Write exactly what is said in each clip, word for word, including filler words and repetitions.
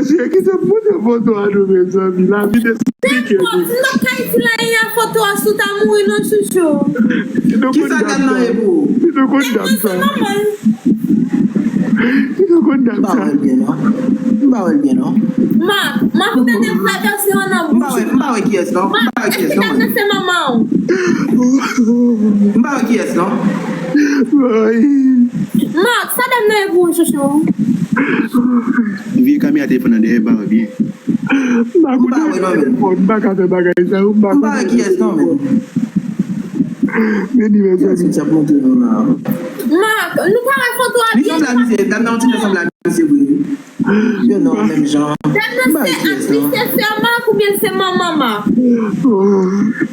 Mesye, ki se pote foto a nou, mezanmi? Lavi te esplike nou. N ap ka itilize foto a si w ta mouri non, chouchou. Si nou konn dam sa. Si nou konn dam sa. Si nou konn dam sa. M pa wè l byen non. M pa wè l byen non. Mak, m ap tande m pa danse an nan bouch. M pa wè, m pa wè kiyès non. M pa wè kiyès non. Mak, eske dam nan se manman w? M pa wè kiyès non. Mak, sa dam nan ye pou ou, chouchou? Vye kamera telefòn nan dèyè, m pa wè byen. M pa konnen telefòn, m pa ka fè bagay sa yo, m pa konnen telefòn. M pa wè kiyès non, men. Men ni mezanmi. Kiyès ki t ap montre nou la? Mak, nou pa wè foto a byen. Li sanble a misye, dam nan yon ti jan sanble a misye vre. Yo non, menm jan. M pa wè kiyès non. Dam nan se atis, se sè Mak oubyen se manman Mak?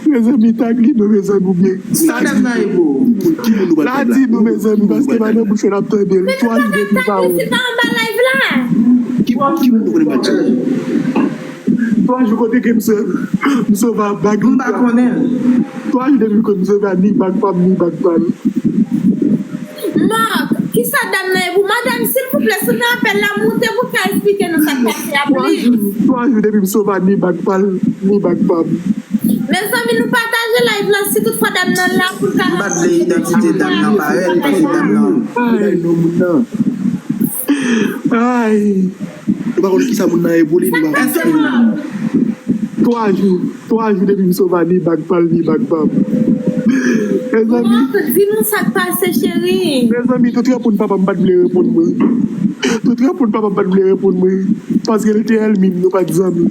Mezanmi, tag li non, mezanmi, oubyen. Sa dam nan ye pou ou? Ki moun nou pral tag la? La di nou, mezanmi, paske pa nan bouch yo n ap tande l. Twa jou depi m pa wè l. Se pa anba live la. Ki, ki moun nou konnen pral tag la? Twa jou kote ke m sove, m sove a bag li. M pa konnen l. Twa jou depi kote m sove a ni bag pa m, ni bag pa l. Mak, kisa dam nan ye pou madanm, silvouplè, si w nan apèl la, moute pou w ka esplike nou sa k pase a, please. Twa jou, twa jou depi m sove a ni bag pa l, ni bag pa m. Mezanmi, nou pataje live la, si toutfwa dam nan la, pou l ka... M pa t vle idantite dam nan parèt, paske dam nan... Ay, non, moun nan. Ay. Nou pa konn kisa moun nan ye pou li, nou pa konn. Èske moun nan... Twa jou, twa jou depi m sove a ni bag pa l, ni bag pa m. Mezanmi. Mak, di nou sa k pase, cheri. Mezanmi, tout reponn papa m pa t vle reponn mwen. Tout reponn papa m pa t vle reponn mwen. Paske l te ènmi m, nou pa t zanmi.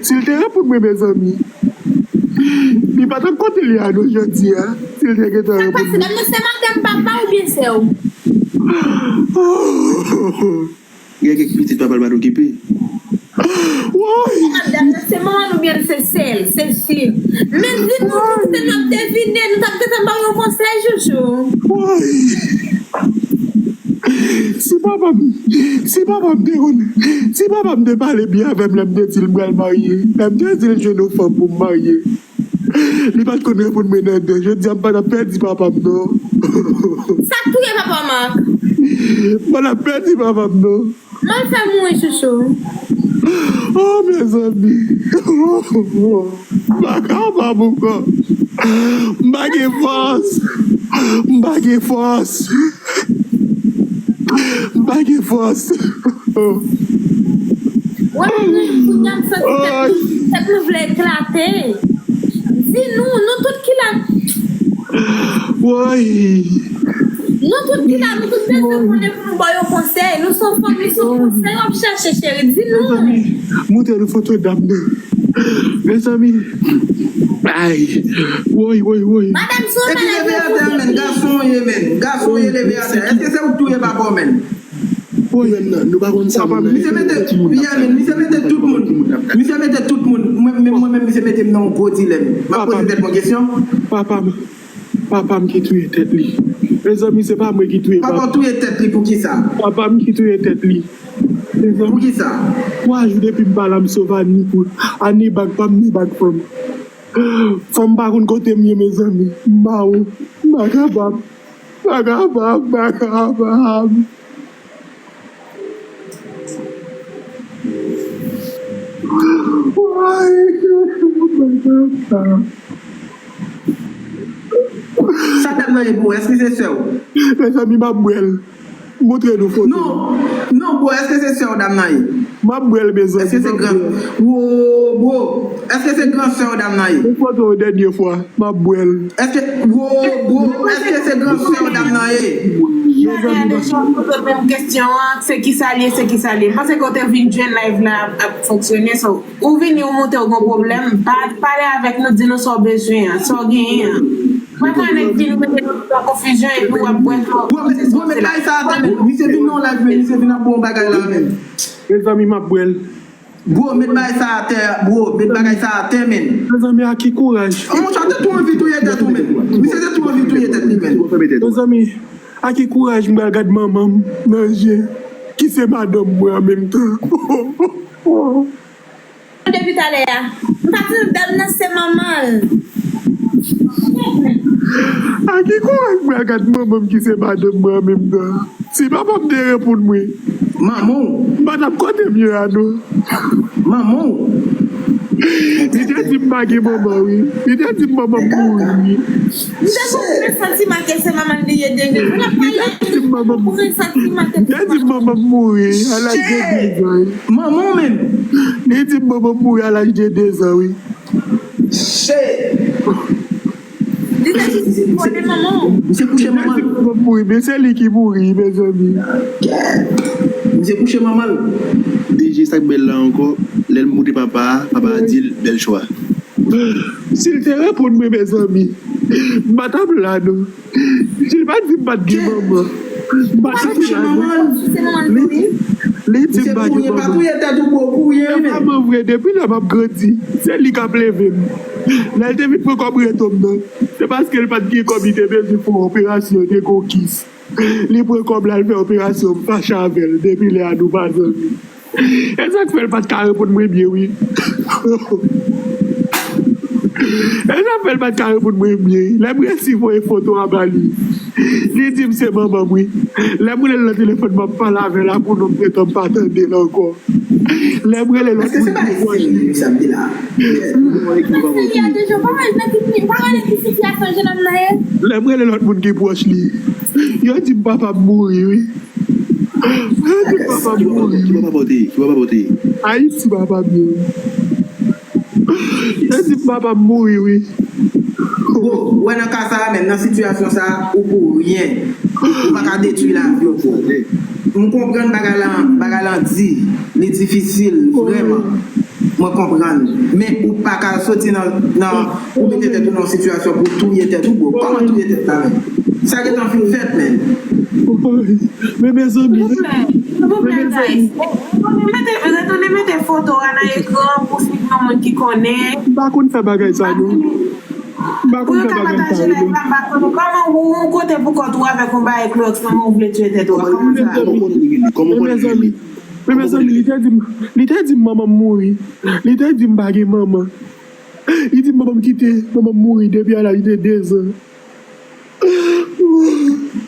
Si l te reponn mwen, mezanmi, li pa t ap kote l ye a non jodi a. Si l te gentan reponn mwen. Sa k pase, dam nan se madanm papa w oubyen sè w? Gen kèk pitit papa l pa t okipe. Woy! Madanm nan se manman l oubyen se sè l, se fi l. Men di nou, nou se n ap devine, nou t ap gentan ba w yon konsèy, chouchou. Woy! Si papa m, si papa m te konn, si papa m te pale byen avè m lè m te di l m pral marye, lè m te di l jwenn yon fanm pou m marye, li pa t konn reponn mwen nan de. Jodi a, m pa t ap pèdi papa m non. Sa k touye papa w, Mak? M pa t ap pèdi papa m non. M al fè mouri chouchou. Oh, mezanmi. M pa kapab ankò. M pa gen fòs. M pa gen fòs. M pa gen fòs. Wè, kounye a m santi tèt nou, tèt nou vle eklate. Di nou, nou tout ki la. Woy. Nou tout ki la, nou tout bezwen konnen pou nou ba w yon konsèy. Nou se yon fanmi, se yon konsèy w ap chache, cheri. Di nou. Mezanmi, montre nou foto dam nan. Mezanmi. Ay. Woy, woy, woy. Madanm, se yon... Epi leve atè, men. Gason w ye, men. Gason w ye, leve atè. Èske se ou k touye papa w, men? Pwoblèm nan, nou pa konn sa moun nan ye. Misye mete, yeah, men, misye mete tout moun. Misye mete tout moun. Mwen menm, mwen menm, misye mete m nan yon gwo dilèm. M ap poze tèt mwen kesyon. Papa m, papa m ki touye tèt li. Mezanmi, se pa mwen ki touye papa m. Papa w touye tèt li pou kisa? Papa m ki touye tèt li. Mezanmi. Pou kisa? Twa jou depi m pa la, m sove a ni pou, a ni bag pa m, ni bag fanm. Fanm pa konn kote m ye, mezanmi. M ba ou. M pa kapab. M pa kapab, m pa kapab. Sa dam nan ye pou ou? Èske se sè w? Mezanmi, m ap bwè l. Montre nou foto. Non, non, bro, èske se sè w dam nan ye? M ap bwè l, mezanmi. Èske se gran... Wo, bro, èske se gran sè w dam nan ye? Yon foto yon dènye fwa. M ap bwè l. Èske, wo, bro, èske se gran sè w dam nan ye? Yo gade jan m poze menm kesyon an, se kisa l ye, se kisa l ye. M panse ke w te vin jwenn live la ap, ap fonksyone, so, ou vini, ou montre w gon pwoblèm, pa pale avèk nou, di nou sa w bezwen an, sa w genyen an. Mwen pa nèg vin mete nou nan konfizyon epi w ap bwè twòp. Bro, met, bro, met bagay sa atè, men. Misye vin nan live, men. Misye vin ap bon bagay la, men. Mezanmi, m ap bwè l. Bro, met bagay sa atè, bro. Met bagay sa atè, men. Mezanmi, a ki kouraj? An, monchè, te tou anvi touye tèt ou, men. Misye te tou anvi touye tèt li, men. Mezanmi, a ki kouraj m pral gad manman m nan je, ki se madanm mwen an menm tan? Depi talè a, m pa di dam nan se manman l. A ki kouraj m pral gad manman m ki se madanm mwen an menm tan? Si papa m te reponn mwen, Manman w. M pa t ap kote m ye a non. Manman w. Li te di m pa gen manman wi. Li te di m manman m mouri wi. M te konprann santiman ke se manman l li ye deja. L ap pale. Li te di m manman m mouri a laj de dezan wi. Manman w menm. Li di m manman m mouri a laj de dezan wi. Shit. Li te di kote manman w. Misye kouche manman l. Li te di manman m mouri, men se li ki mouri, mezanmi. Misye kouche manman l. D J, sa k bèl la ankò, lè l moute papa a, papa a di l bèl chwa. Si l te reponn mwen, mezanmi, m pa t ap la non. Si l pa t di m pa t gen manman, m pa t ap la non. Li, li di m pa gen manman. Se vrèman vre, depi lè m ap grandi, se li k ap leve m. Lè l te vin pran kòb reto m nan, se paske l pa t gen kòb, li te bezwen fè yon operasyon, te gon kis. Li pran kòb la, l fè operasyon, m fache avè l. Depi lè a, nou pa zanmi. E sa k fè l pa t ka reponn mwen byen wi. E sa k fè l pa t ka reponn mwen byen. Lè m resi voye foto a ba li, li di m se manman m wi. Lè m rele l nan telefòn, m ap pale avè l a pou non, m gentan m pa tande l ankò. Lè m rele lòt moun ki pwòch li. Lè m rele lòt moun ki pwòch li, yo di m papa m mouri wi. Yo di m papa m mouri wi. Ki papa pote? Ki papa pote? Ayiti papa m ye wi. Yo di m papa m mouri wi. Bon, ou wè nan ka sa a menm, nan sitiyasyon sa a, ou pou ryen. Ou pa ka detwi lavi w, bro. M konprann bagay la, bagay la di, li difisil, vrèman. Mwen konprann. Men ou pa ka soti nan, nan, ou mete tèt ou nan yon sitiyasyon pou touye tèt ou, bro. Kòman touye tèt la menm? Sa gentan fin fèt, menm. Men mezanmi. Silvouplè, silvouplè, guys. Retounen mete, retounen mete foto a nan ekran pou si gen yon moun ki konnen. M pa konn fè bagay sa non. M pa konn fè bagay sa yo non. Pou yo ka pataje live la, m pa konnen kòman ou, ou kote pou kont ou avèk yon bagay Klowòks, kòman ou vle touye tèt ou a, kòman sa? Kòman w konnen li rele? Kòman w konnen li rele? Men mezanmi, li te di m, li te di m manman m mouri. Li te di m pa gen manman. Li di m manman m kite, manman m mouri depi a laj de dezan.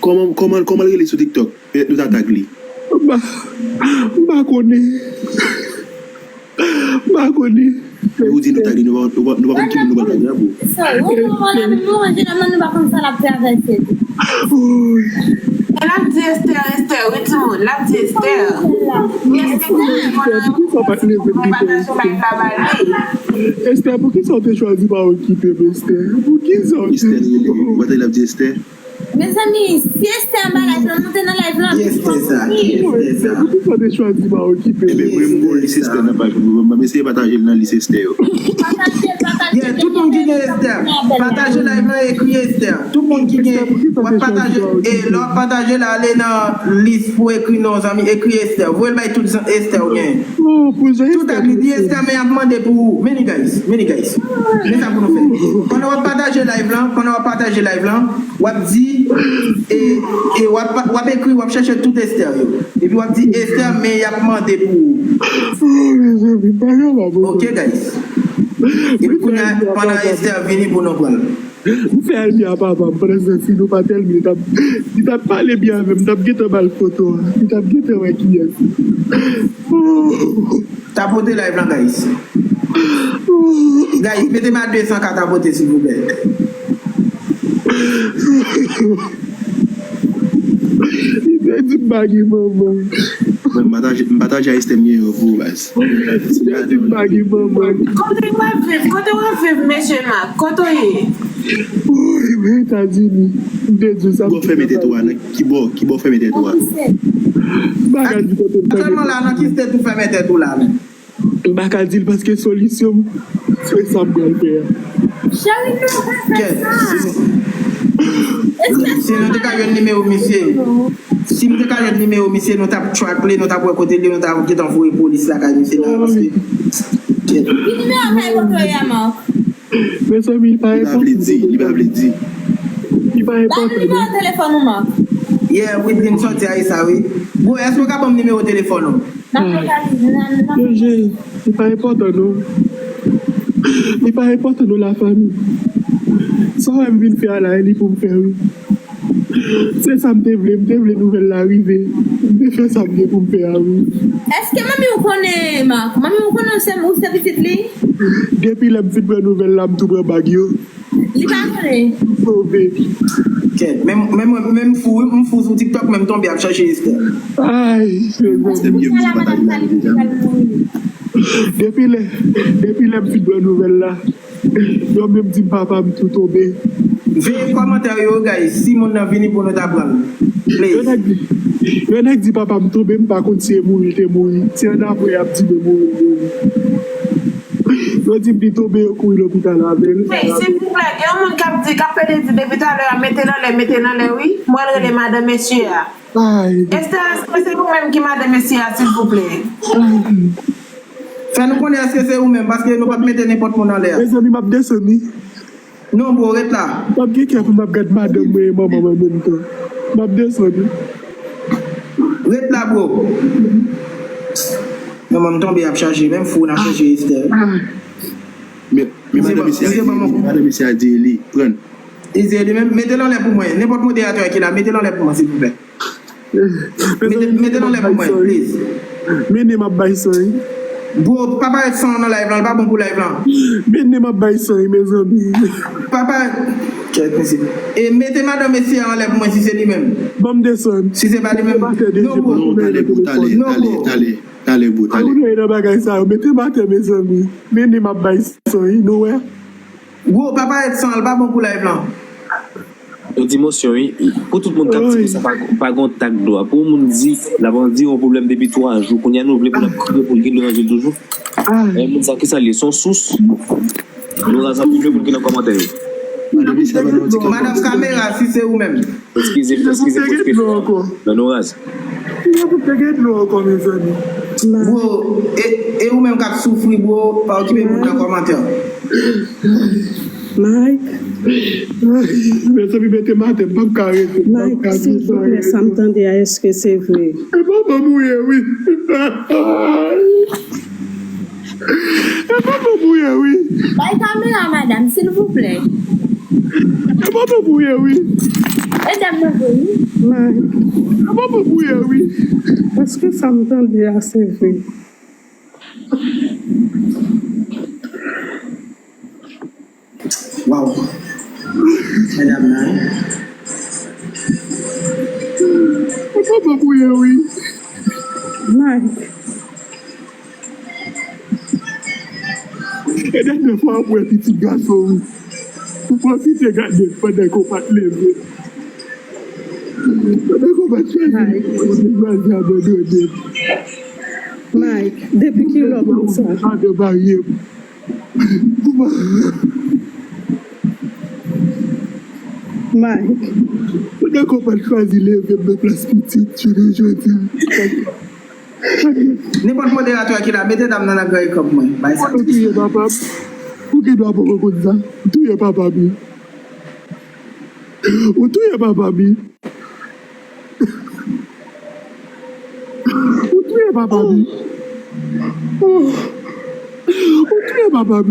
Kòman, kòman, kòman l rele sou TikTok? Petèt nou ta tag li. M pa, m pa konnen. M pa konnen. Men ou di nou tag li, nou pa, nou pa, nou pa konn ki moun nou pral tag la pou. Sa, ou konn la, nou an jeneral, nou pa konn sa l ap travèse tou. E l ap di Esther, Esther, wi timoun, l ap di Esther. Esther, poukisa w pa t leve l pito, Esther? Esther, poukisa w te chwazi pa okipe m, Esther? Poukisa w te... Esther, li rele, ou pa tande l ap di Esther? Mezanmi, si Esther anba live lan, moute nan live lan. Ki Esther sa? Ki Esther sa? Esther, poukisa w te chwazi pa okipe m? Ebyen, mwen, m gon lis Esther nan paj mwen. M eseye pataje l nan lis Esther yo. Pataje, pataje. Yeah, tout moun ki gen Esther, pataje live lan, ekri Esther. Tout moun ki gen, w ap pataje, e lè w ap pataje la, ale nan lis pou ekri non zanmi, ekri Esther. Voye l bay tout zan-, Esther ou gen. Tout tag li di Esther, men y ap mande pou ou. Many guys, many guys. Men sa pou nou fè. Pandan w ap pataje live lan, pandan w ap pataje live lan, w ap di, e, e w ap, w ap ekri, w ap chèche tout Esther yo. Epi w ap di Esther, men y ap mande pou ou. Ok, guys. Epi kounye a, pandan Esther vini pou nou pran l. M fè al di a papa m, pandan se tan si nou pa tèlman, li t ap, li t ap pale byen avè m, m t ap gentan ba l foto a, li t ap gentan wè kiyès. Tapote live lan, guys. Guys, mete m a de san ka tapote, silvouplè. Li te di m pa gen manman. Mwen, m pataje, m pataje a Esther m gen yo pou ou, baz. Li te di m pa gen manman. Kote w ap viv? Kote w ap viv, mesye Mak? Kote w ye? Woy, mwen Etazini. M te di w sa. Ki bò w fèmen tèt ou a, nan ki bò, ki bò w fèmen tèt ou a? M pa ka di kote m fèmen tèt mwen. Aktyèlman la, nan ki state ou fèmen tèt ou la menm? M pa ka di l paske solisyon m, se sa m pral fè a. Cheri, non, pa fè sa. Si nou te ka jwenn nimewo misye, si nou te ka jwenn nimewo misye, nou t ap track li, nou t ap wè kote l ye, nou t ap gentan voye polis lakay misye la, paske... Ki nimewo kay kote w ye a, Marc? Mezanmi, li pa enpòtan. Li pa vle di, li pa vle di. Li pa enpòtan. Ba nou nimewo telefòn ou, Marc. Yeah, Widlin sòti a sa, wi. Bro, èske w ka ban m nimewo telefòn ou? N ap lokalize, n ap, n ap... P J, li pa enpòtan non. Li pa enpòtan non, lafanmi. Sa w wè m vin fè a la, e li pou m fè, wi. Se sa m te vle, m te vle nouvèl la rive. M te fè sa m gen pou m fè a, wi. Èske manmi w konnen Marc? Manmi w konnen se, ou se pitit li? Depi lè m fin pran nouvèl la, m tou pran bag yo. Li pa konnen? Sove. Kèt, men, men mwen, men m fou, wi, m fou sou TikTok, men m tonbe ap chache Esther. Ay, se bon. Depi lè, depi lè m fin pran nouvèl la, yo menm di m papa m tou tonbe. Veye kòmantè yo, guys. Si moun nan vini pou nou ta pran l. Yo Please. Nèk di, yo nèk di papa m tonbe, m pa konn si e mouri l te mouri. Se annapre y ap di m e mouri l mouri. Yo di m li tonbe, yo kouri lopital avè l. Hey, silvouplè, gen yon moun k ap di, k ap pede di depi talè a, mete l anlè, mete l anlè, wi. Mwen rele madan mesye a. Ay. Esther, èske se ou menm ki madan mesye a, silvouplè? Fè nou konnen èske se ou menm, paske nou p ap mete nenpòt moun anlè a. Mezanmi, m ap desann, wi. Non, bro, ret la. M p ap gen kè pou m ap gad madanm mwen e manman m an menm tan. M ap desann, wi. Ret la, bro. Manman m tonbe ap chache, menm fou nan chache Esther. Men, men madan mesye a di li, madan mesye a di li, pran. Li di li menm, mete l anlè pou mwen. Nenpòt moderatè ki la, mete l anlè pou mwen, silvouplè. Mete, mete l anlè pou mwen, please. Mennen m ap bay san, wi. Bro, pa parèt san nan live lan, li pa bon pou live lan. Mennen m ap bay san, wi, mezanmi. Pa parèt, kèt mesye. E mete madan mesye a anlè pou mwen si se li menm. Ban m desann. Si se pa li menm. Non, bro. Non, talè, bro, talè, talè, talè, talè, bro, talè. Ou nan bagay sa yo, mete m atè, mezanmi. Mennen m ap bay san, wi, nou wè. Bro, pa parèt san, li pa bon pou live lan. Yon ti mosyon, wi. Pou tout moun k ap di konsa, pa, pa gen yon tak dwa. Pou yon moun di, l ap di yon pwoblèm depi twa jou, kounye a nou vle pou l ap kriye pou l gen dwa nan vil toujou. E moun sa, kisa l ye? Se yon sous? Nou raz ap vle pou l gen nan kòmantè yo. Madanm Kamera, si se ou menm. Eskize, eskize pou ekspresyon. Men nou raz. Bro, e, e ou menm k ap soufri, bro, pa okipe moun nan kòmantè. Mike. Mezanmi, mete m atè, m p ap ka rete, m p ap ka viv san rete. Mike, silvouplè, sa m tande a, èske se vre? E manman m ou ye, wi. E manman m ou ye, wi. Bay kamera, madanm, silvouplè. E manman m ou ye, wi. E dam nan vre, wi. Mike. E manman m ou ye, wi. Èske sa m tande a, se vre? Waw. Medam nan, wi. Ou papa pou ye, wi. Mike. E dènye fwa w ap wè pitit gason w. Ou pwofite gade l pandan ke w pa t leve. Pandan ke w pa t chwazi, ou te chwazi abandone m. Mike, depi kilè w konn sa? Jaden marye m. Mike. Pandan ke w pa t chwazi leve m nan plas pitit, jounen jodi a. Nenpòt moderatè ki la, mete dam nan nan gran ekran pou mwen. Bay sa. Ou touye papa m. Ou gen dwa poko konn sa. Ou touye papa m. Ou touye papa m. Ou touye papa m. Ou touye papa m.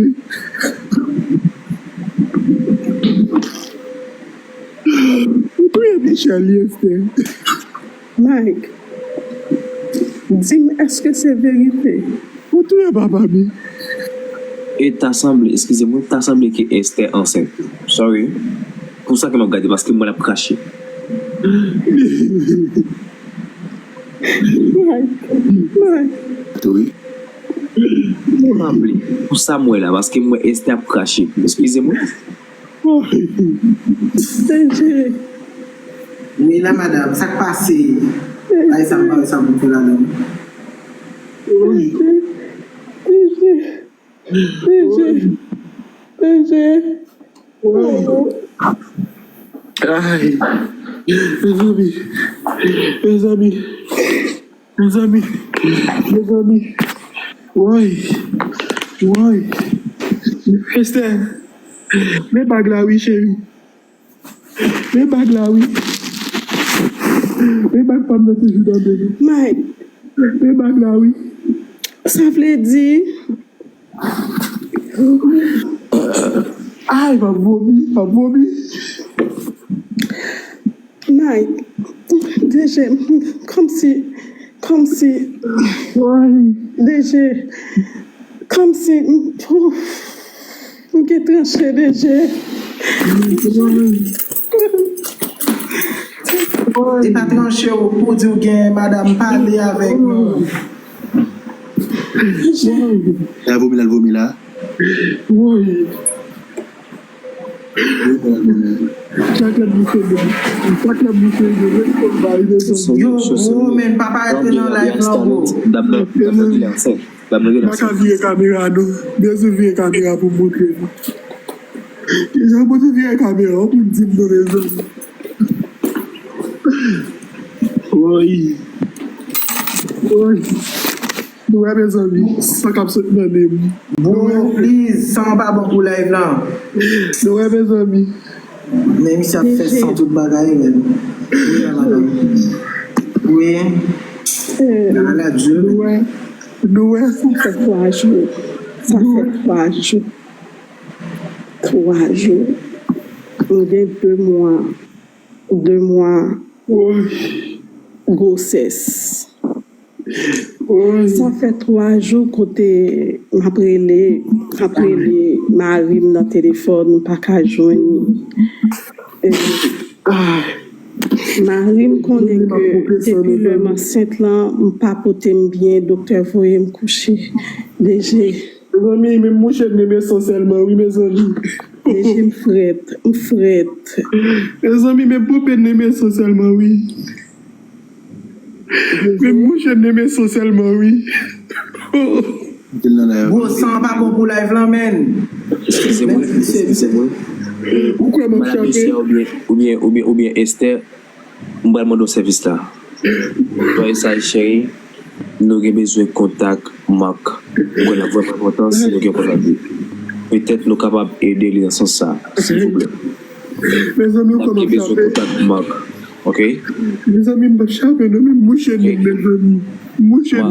Ou touye Michel, Esther. Mike, di m, èske se verite? Ou touye papa m. E ta sanble, eskize mwen, ta sanble ke Esther ansent. Sorry. Pou sa ke m ap gade, paske m wè l ap krache. Mike, Mike. Wi. Sanble. Pou sa m wè la, paske m wè Esther ap krache. Eskize mwen. P J. Wi, la, madanm, sa k pase? Ay, sa m pa wè sa pou m fè ladan. P J. P J. P J. P J. Ay. Mezanmi. Mezanmi. Mezanmi, mezanmi. Woy. Woy. Esther. Men bag la wi, cheri. Men bag la wi. Men bag pa m nan toujou nan men nou. Mike. Men bag la wi. Sa vle di. Ay, m ap vomi, m ap vomi. D G, kòmsi, kòmsi, D G, kòmsi, pouf, m gen tranche, D G. E pa tranche w pou di w gen madanm, pale avèk nou. L al vomi, l al vomi la. Chak lè bouche blan. Chak lè bouche blan. Ret konn bay de son. Yo gwo, men pa parèt nan live lan gwo. Dam nan, dam nan genlè ansent. Dam nan genlè Maka vire kamera non. Bezwen vire kamera pou montre nou. Kijan pou di vire kamera ou pou di m non mezanmi. Woy. Woy. Nou wè mezanmi, san k ap sot nan nen m. Bro, please, san pa bon pou live lan. Nou wè mezanmi. Men misye ap fè san tout bagay menm. Wi la madanm. Wi. Ala Dye. Nou wè. Nou wè. Sa fè twa jou. Sa fè twa jou. Twa jou. Mwen gen de mwa. De mwa gwosès. Sa fè twa jou kote m ap rele, m ap rele mari m nan telefòn, m pa ka jwenn li. Mari m konnen ke depi lè m ansent lan, m pa pote m byen, doktè voye m kouche. D G. Mezanmi, menm mouche n renmen san sèlman wi mezanmi. D G, m frèt, m frèt. Mezanmi, menm pope n renmen san sèlman wi. Menm mouche n renmen san sèlman wi. Gwo, san pa bon pou live lan menm. Eskize mwen, eskize mwen. Ou kwè m ap Madam chape? Lucia oubyen, oubyen, oubyen, oubyen Esther, m pral mande w sèvis la. Twa esaj cheri, nou gen bezwen kontak Marc. M kwè l ap vrèman kontan si nou gen kontak li. Petèt nou kapab ede li nan sans sa, silvouplè. Mezanmi, ou N kwè ap m gen ap bezwen chape? Kontak Marc, ok? Mezanmi, m p ap chape non, men mouche n mezanmi. Mouche n.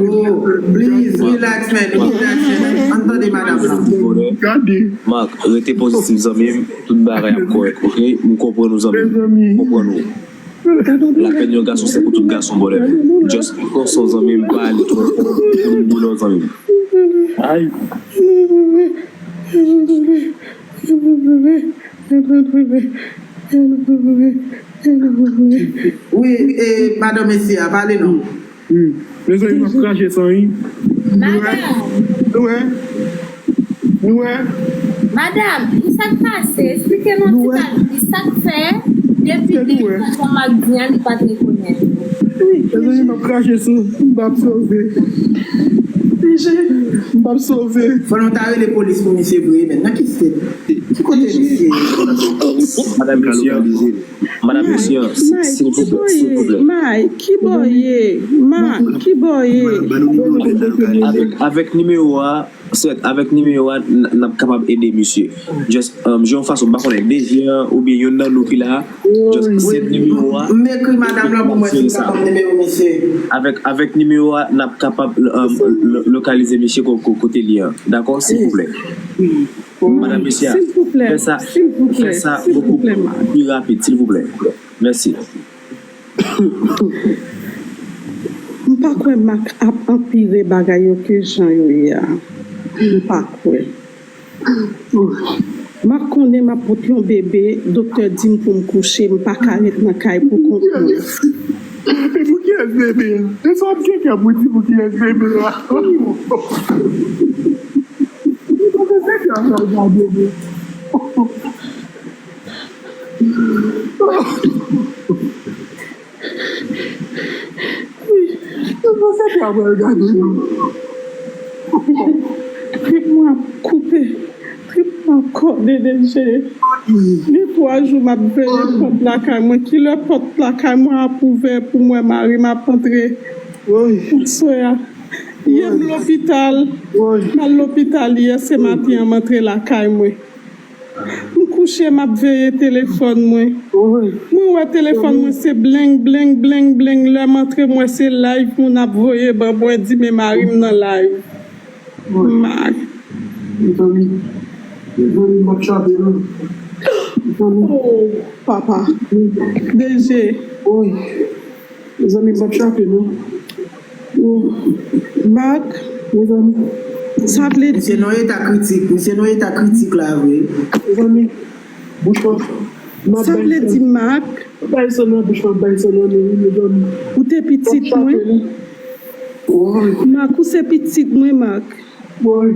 Please, relax man, relax man. Ann tande madanm lan. Gade. Marc, rete pozitif zanmi m, tout bagay ap kòrèk, ok? M konprann ou zanmi m, Mezanmi. M konprann ou. Lapèn yon gason se pou tout gason, brother. Just pran san w zanmi m, pa ale twò fò. M boule w zanmi m. Ay. Wi, e madanm mesye a, pale non. Mezanmi, m ap krache san wi. Nou wè? Madanm, Nou wè? Nou wè? madanm, ki sa k pase? Esplike nou ti bagay. Sa k fè depi depi m ap di an, li pa t rekonèt ou? Mezanmi, m ap krache san. M p ap sove. M p ap sove. Fò nou ta rele polis pou misye vre, men nan ki state? Ki kote misye? Madam Lucia, Madam Lucia, silvouplè, silvouplè. Mike, ki bò ye? Mike, ki bò ye? Avèk, avèk nimewo a, sèt, avèk nimewo a, n n ap kapab ede misye. Just, um, jwenn yon fason, m pa konnen, D G an oubyen youn nan nou ki la, just sèt nimewo a. M ekri madanm lan pou mwen si m ka ban m nimewo misye. Avèk, avèk nimewo a, n ap kapab um, lo- lokalize misye ko- ko- kote li an. Dakò, silvouplè. Madam Lucia, Silvouplè, fè sa, silvouplè, fè sa bokou silvouplè, Mike. pi rapid, silvouplè. Mèsi. M pa kwè Mak ap anpire bagay yo ke jan yo ye a. M pa kwè. Mak konnen m ap pote yon bebe, doktè di m pou m kouche, m pa ka ret nan kay pou kont mwen. E pou kiyès bebe a? E sa w ap gen kè pou di pou kiyès bebe a? Pou kiyès bebe a? Mwen se travay gade nou. Trip mwen ap koupe. Trip mwen ap kòde deje. Gen twa jou m ap veye pòt lakay mwen. Kilè pòt lakay mwen ap ouvè pou m wè mari m ap antre? Aswè a. Yè m lopital. M al lopital yè se maten an m antre lakay mwen. M kouche m ap veye telefòn mwen. Mwen wè telefòn mwen se bleng, bleng, bleng, bleng. Lè m antre m wè se live moun ap voye ban mwen di men mari m nan live. Mari. Mezanmi, mezanmi, m ap chape non. Oh, papa. D G. Woy. Mezanmi, m p ap chape, non. Oh. Mak. Mezanmi. Sa vle di. Misye nan eta kritik. Misye nan eta kritik la, vre. Mezanmi. Bouch mwen. Sa vle di, Mak. Bay san nan bouch mwen, bay san nan men, wi, mezanmi. Ou te pitit mwen. Woy. Mak, ou se pitit mwen, Mak. Woy.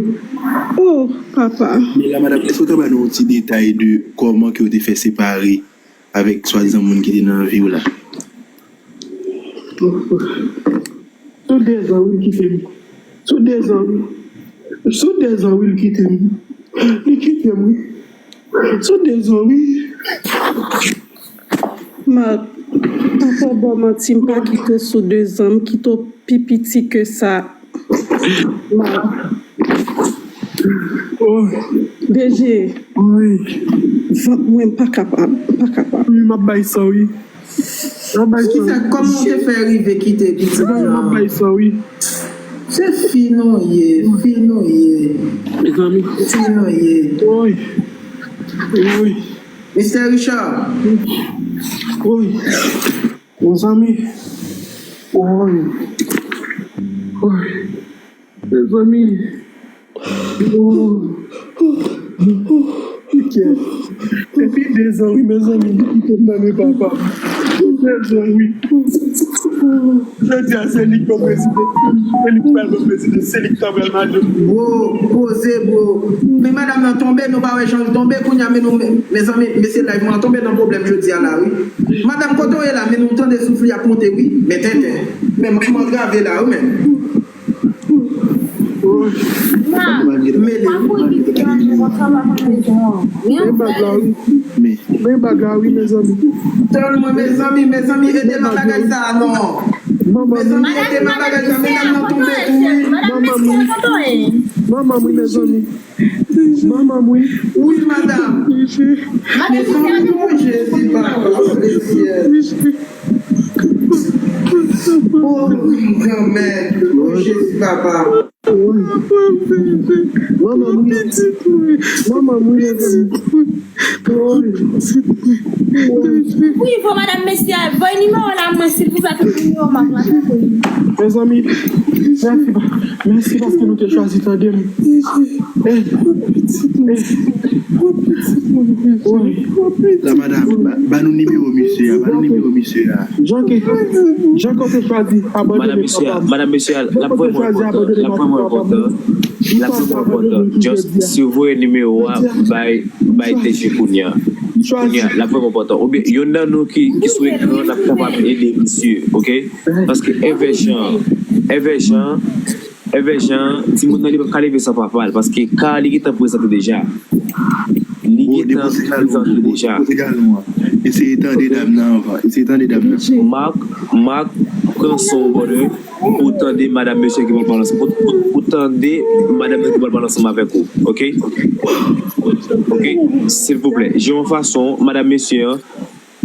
Oh, papa. Men la, madanm, èske w ka ba nou yon ti detay de kòman ke w te fè separe avèk swadizan moun ki te nan vi w la? Sou dezan, wi, li kite m. Sou dezan, wi. Sou dezan, wi, li kite m. Li kite m, wi. Sou dezan, wi. Mak, pa fè w ba w manti, m pa kite w sou dezan, m kite w pi piti ke sa. Mak. Oh. D G. Wi. Vant mwen pa kapab, pa kapab. Wi, m ap bay san, wi. M ap bay san. Kisa, kòman w te fè rive kite pitit lan? M ap bay san, wi. Se fi nou ye, fi nou ye. Mezanmi. Fi nou ye. Woy. Woy. Mistè Richard. Woy. Mezanmi. Woy. Woy. Mezanmi. Oh. Kè. Epi dezan, wi, mezanmi, li kite m nan men papa. Dezan, wi. Jodi a, se li k ban prezidan. Se li k pral ban prezidan. Se li k ta pral mache. Bro, poze, bro. Men madanm nan tonbe, nou pa wè jan l tonbe. Kounye a, men nou, mezanmi, mesye live mwen an tonbe nan pwoblèm jodi a la, wi. Madanm, kote w ye la? Men nou tande souf li ap monte, wi. Men tenten. Men manman grave la, wi, men. Mele. Men bag la, wi. Men bag la, wi, mezanmi. Tann mwen, mezanmi, mezanmi, ede m nan bagay sa a, non. Mezanmi, ede m nan bagay sa a, medam nan tonbe tou, wi. Manman m, wi. Manman m, wi, mezanmi. Manman m, wi. Wi, madanm. Mezanmi, oh, Jezi, papa, Senyè. Oh, wi, granmèt. Oh, Jezi, papa. Manman m, wi. Manman m, wi, mezanmi. Wi, vo madanm mesye a, voye nimewo la mwen, silvouplè, tout nimewo Mak la, tanpri. Mezanmi, mèsi, pa- mèsi paske nou te chwazi tande m. Eh, eh. La, madanm, ba, ba nou nimewo misye a, ba nou nimewo misye a. Jan ke, jan ke w te chwazi abandone papa m. Madanm mesye a, l ap vrèman enpòtan, l ap vrèman enpòtan. L ap vrèman enpòtan. Just, si w voye nimewo a, bay, bay D G kounye a. Kounye a, l ap vrèman enpòtan. Oubyen, yonn nan nou ki, ki sou ekran, n ap kapab ede misye, oke? Paske Èvè Jan, Èvè Jan, Èvè Jan, timoun nan li p ap ka leve san papa l, paske ka li gentan prezante deja. Li gentan prezante deja. Eseye tande dam nan anvan. Eseye tande dam nan. Mak, Mak, pran son w, brother, pou w tande madanm mesye ki pral pale ansanm, pou, pou, pou w tande madanm nan ki pral pale ansanm avèk ou, oke? Oke? Silvouplè, jwenn yon fason, madanm mesye an,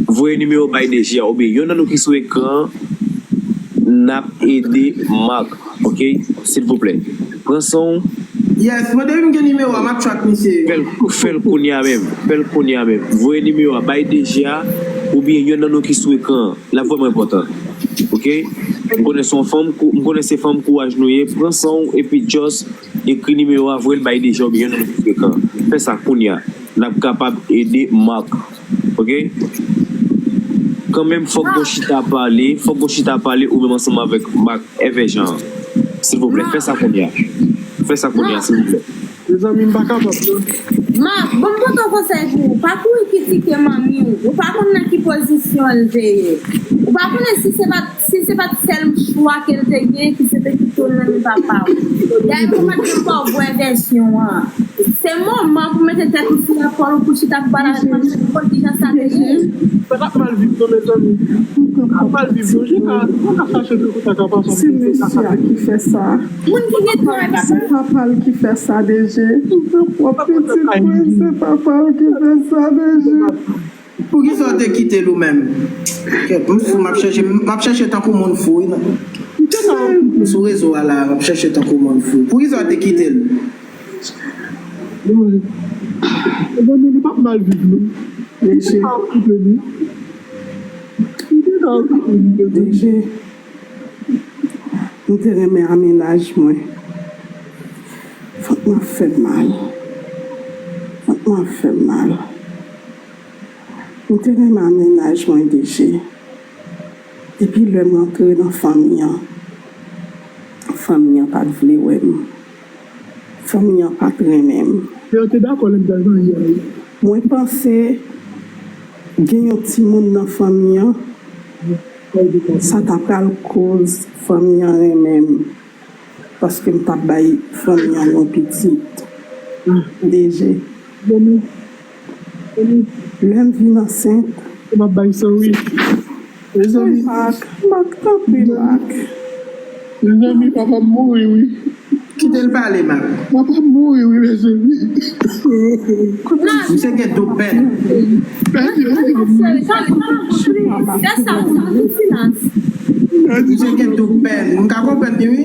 voye nimewo bay D G a, oubyen yonn nan nou ki sou ekran, n ap ede Mak, oke? Silvouplè. Pran son w. Yes, mwen depi m gen nimewo a, m ap chat misye. Fè l, fè l kounye a menm. Fè l kounye a menm. Voye nimewo a bay D G a, oubyen yonn nan nou ki sou ekran an. L ap vrèman enpòtan. Oke? M konnen se yon fanm, kou- m konnen se fanm kouraj nou ye. Pran san w, epi just ekri nimewo a, voye l bay D G a, oubyen yonn nan nou ki sou ekran an. Fè sa kounye a. N ap kapab ede Mak. Oke? Kanmenm, fòk gon chita pale, fòk gon chita pale ou menm ansanm avèk Mak, Èvè Jan an. Silvouplè, fè sa kounye a. Fè sa kounye a, silvouplè. Mezanmi, m pa kapab, non. Mak, bon, m pote yon konsèy pou ou. Pa kouri kritike manmi w. Ou pa konn nan ki pozisyon l te ye. Ou pa konnen si se pa t, si se pa t sèl chwa ke l te gen, ki se te kite w nan men papa w. Dayè, mwen pa t gen pou w vwè vèsyon an. Se moman pou mete tèt ou sou epòl ou pou chita pou pale avèk manmi w pou konn kijan sa te ye. Sa t ap mal viv non, mezanmi. Sa t ap mal viv non. Chita, nou ka chache tout sa k ap pase. Se mesye a ki fè sa. Moun ki gen tò e papa. Se papa l ki fè sa, D G. Pwòp pitit mwen, se papa l ki fè sa, D G. Poukisa w te kite l ou menm? Kèt, m fou, m ap chèche, m ap chèche tankou moun fou, wi, non. M sou rezo a la, m ap chèche tankou moun fou. Poukisa w te kite l? Mezanmi, li p ap mal viv non. Deje. Deje. M te renmen a mennaj mwen. Fatma fè m mal. Fatma fè m mal. M te renmen a mennaj mwen, Deje. Epi lè m rantre nan fanmi an, fanmi an pa t vle wè m. Fanmi an pa t renmen m. Yo te dakò lè m t al marye a, wi. Mwen panse gen yon timoun nan fanmi an, sa ta pral koz fanmi an renmen m. Paske m t ap bay fanmi an yon pitit. Deje. Lè m vin ansent. M ap bay sa, wi. Mezanmi. Mak, Mak, tanpri, Mak. Mezanmi, papa m mouri, wi. Kite l pale, Mak. Papa m mouri, wi, mezanmi. Misye gen doub pèn. Misye gen doub pèn. M ka konprann li, wi.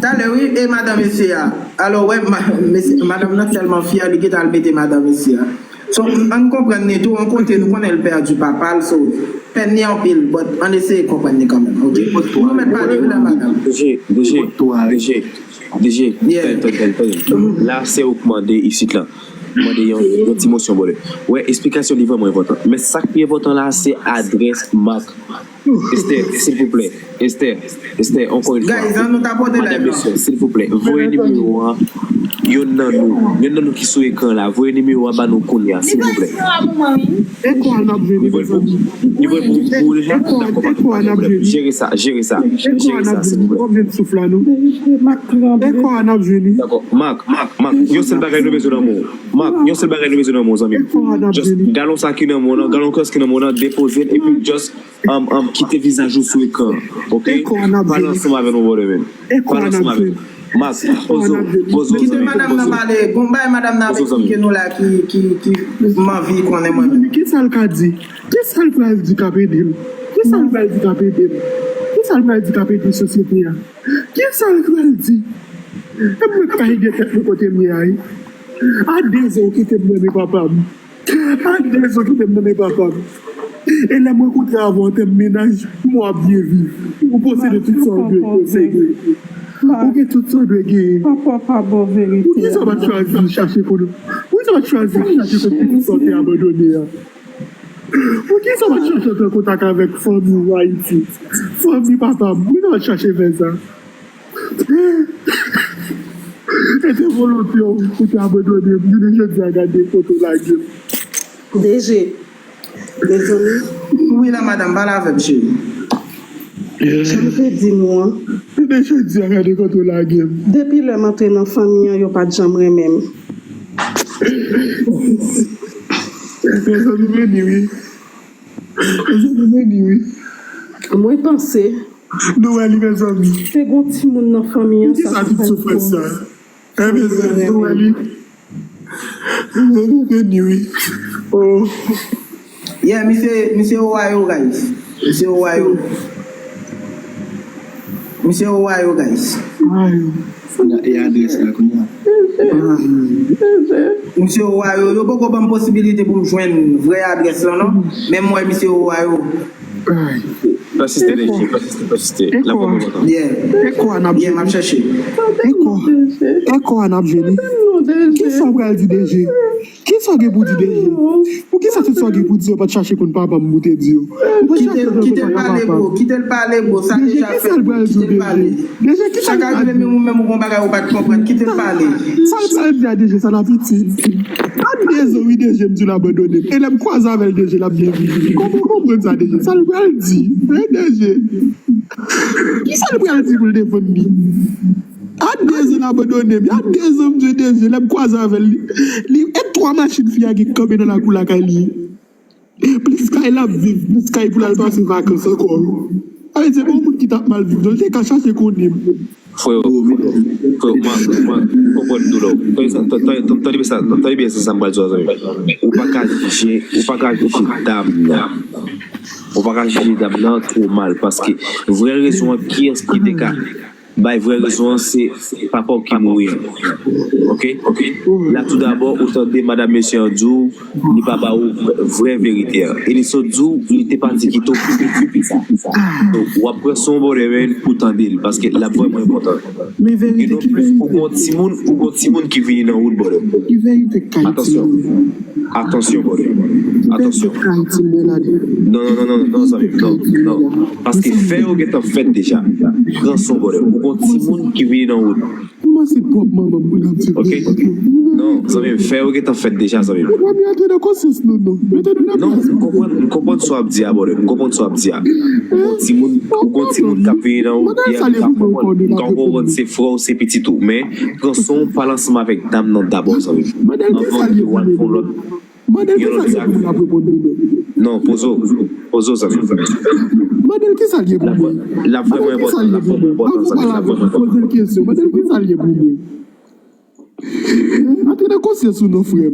Talè, wi, e madan mesye a. Alò, wè, ma-, mesye, madanm nan tèlman fyè, li gentan al mete madan mesye a. So, ann konprann li tou, yon kote nou konnen l pèdi papa l, so, pèn li anpil, but ann eseye konprann li kanmenm, oke? Nou mèt pale, wi, la, madanm. D G, D G, D G, D G, Yeah. Tande, tande, tande, tande. La, se ou k mande isit la. Mande yon, yon ti mosyon, brother. Wè, esplikasyon li vrèman enpòtan. Men sa k pi enpòtan la, se adrès Mak. Esther, silvouplè. Esther, Esther, ankò yon fwa. Guys, ann nou tapote live la. Madanm, mesye, silvouplè, voye nimewo a. Yonn nan nou, yonn nan nou ki sou ekran la, voye nimewo a ba nou kounye a, silvouplè. Li voye nimewo a pou mwen, wi. Ekò a n ap vini, mezanmi. Li voye pou, pou ou deja? Dakò, pa gen pwoblèm. Jere sa, jere sa, jere sa, silvouplè. Ekò a n ap vini. Ekò a n ap vini. Dakò, Mak, Mak, Mak, yon sèl bagay nou bezwen nan men w. Mak, yon sèl bagay nou bezwen nan men w, zanmi m. Just galon sa ki nan men w nan, galon kès ki nan men w nan, depoze l, epi just, um, um, kite vizaj ou sou ekran, oke? Pale ansanm avè nou, brother, man. Pale ansanm avè nou. Mak, poze w, poze w, zanmi m, poze w. Kite madanm nan pale. Gon bagay madanm nan ap eksplike nou la ki, ki, ki m anvi konnen mwen menm. Kisa l ka di? Kisa l pral di k ap ede m? Kisa l pral di k ap ede m? Kisa l pral di k ap ede sosyete a? Kisa l pral di? E mwen k ka ede tèt mwen kote m ye a, wi. A dezè ou kite m renmen papa m. A dezè ou kite m renmen papa m. E lè m rankontre avè w an tèm mennaj, m wè w ap byen viv. Ou posede tout sa w dwe posede. Ou gen tout sa w dwe genyen. Papa pa ba w verite a. Poukisa w pa t chwazi chache konnen? Poukisa w pa t chwazi chache konnen sa w te abandone a? Poukisa w pa t chache antre an kontak avèk fanmi w Ayiti? Fanmi papa m, poukisa w pa t chache fè sa? E te volonte w pou te abandone m, jounen jodi a gade kote w lage m. D G, mezanmi. Wi la, madanm, pale avè m, cheri. Jan m te di nou an. Jounen jodi a gade kote w lage m. Depi lè m antre nan fanmi an, yo pa t janm renmen m. Mezanmi, vini, wi. Mezanmi, vini, wi. Mwen panse. Nou wè li, mezanmi. Te gon timoun nan fanmi an, sa ki fè l. Poukisa tout soufrans sa? Eh, mezanmi, nou wè li. Mezanmi, vini, wi. Oh. Yeah, misye, misye Ohio, guys. Misye Ohio. Misye Ohio, guys. Ay. E adrès la kounye a. Misye Ohio, yo poko ban m posibilite pou m jwenn vrè adrès lan, non. Men m wè misye Ohio. Ay. Persiste, D J, persiste, persiste. L ap pran moman l. Yeah. Ekò a n ap vini. Yeah, m ap chèche. Ekò. Ekò a n ap vini. Kisa w pral di, D J? Kisa w gen pou di, D J? Poukisa tout sa w gen pou di, yo pa t chache konn papa m pou te di yo? Kite l, kite l pale, bro. Kite l pale, bro. Sa deja fèt, bro. Kite l pale. D J, kisa l pral di w, D J? Sa ka rive menm ou menm ou gon bagay ou pa t konprann. Kite l pale. Sa l pral di a, D J, sa n ap itil. A dezè wi, D J, m di l abandone m. E lè m kwaze avè l, D J, l ap byen viv. Kòman w konprann sa, D J? Sa l pral di? Hein, D J? Kisa l pral di pou l defann li? A dezè l abandone m. A dezè m di, D J, lè m kwaze avè l, li, li e twa machin fi a gen kanpe nan lakou lakay li. Plis kay l ap viv, plis kay pou l al pase vakans ankò. Sa vle di, se pa yon moun ki t ap mal viv, non, li te ka chache konnen m. Frè, frè, man, man, konprann doulè w. Tande sa, tande, tande, tande byen sa, tande byen sa, sa m pral di w a, zanmi. Ou pa ka jije, ou pa ka jije dam nan. Ou pa ka jije dam nan twò mal, paske vrè rezon an, kiyès ki te ka Bay vrè rezon an, se papa w ki mouri an. Oke? Oke? La, toudabò, ou tande madanm mesye an di w, li pa ba ou vrè, vrè verite an. E li sot di w, li te pati kite w pou piti sa. Donk, w ap pran son bòdè men pou tande l, paske l ap vrèman enpòtan. Men verite ki verite? Ou gon timoun, ou gon timoun ki vini nan wout bòdè. Ki verite k kay timoun? Atansyon, brother. Atansyon. Non, non, non, non, non, zanmi m, non, non. Paske fè yo gentan fèt deja. Pran son, brother. Ou gon timoun ki vini nan wout. Kòman se pwòp manman m pou n ap di? Oke? Non, zanmi m, fè yo gentan fèt deja, zanmi m. Mete nou nan konsyans nou, non. Mete nou nan konsyans nou. Non, m konprann, m konprann sa w ap di a, brother. M konprann sa w ap di a. Ou gon timoun, ou gon timoun k ap vini nan wout, m ka konprann, m ka konprann se frè w, se pitit ou. Men, pran son, pale ansanm avèk dam nan dabò, zanmi m. Anvan ke w al fè yon lòt, yon lòt zak. Non, poze w. Poze w, zanmi m. Mande l kisa l ye pou mwen. L ap vrèman enpòtan, l ap vrèman enpòtan, zanmi m, l ap vrèman enpòtan. Poze l kesyon, mande l kisa l ye pou mwen. Antre nan konsyans ou non, frè m.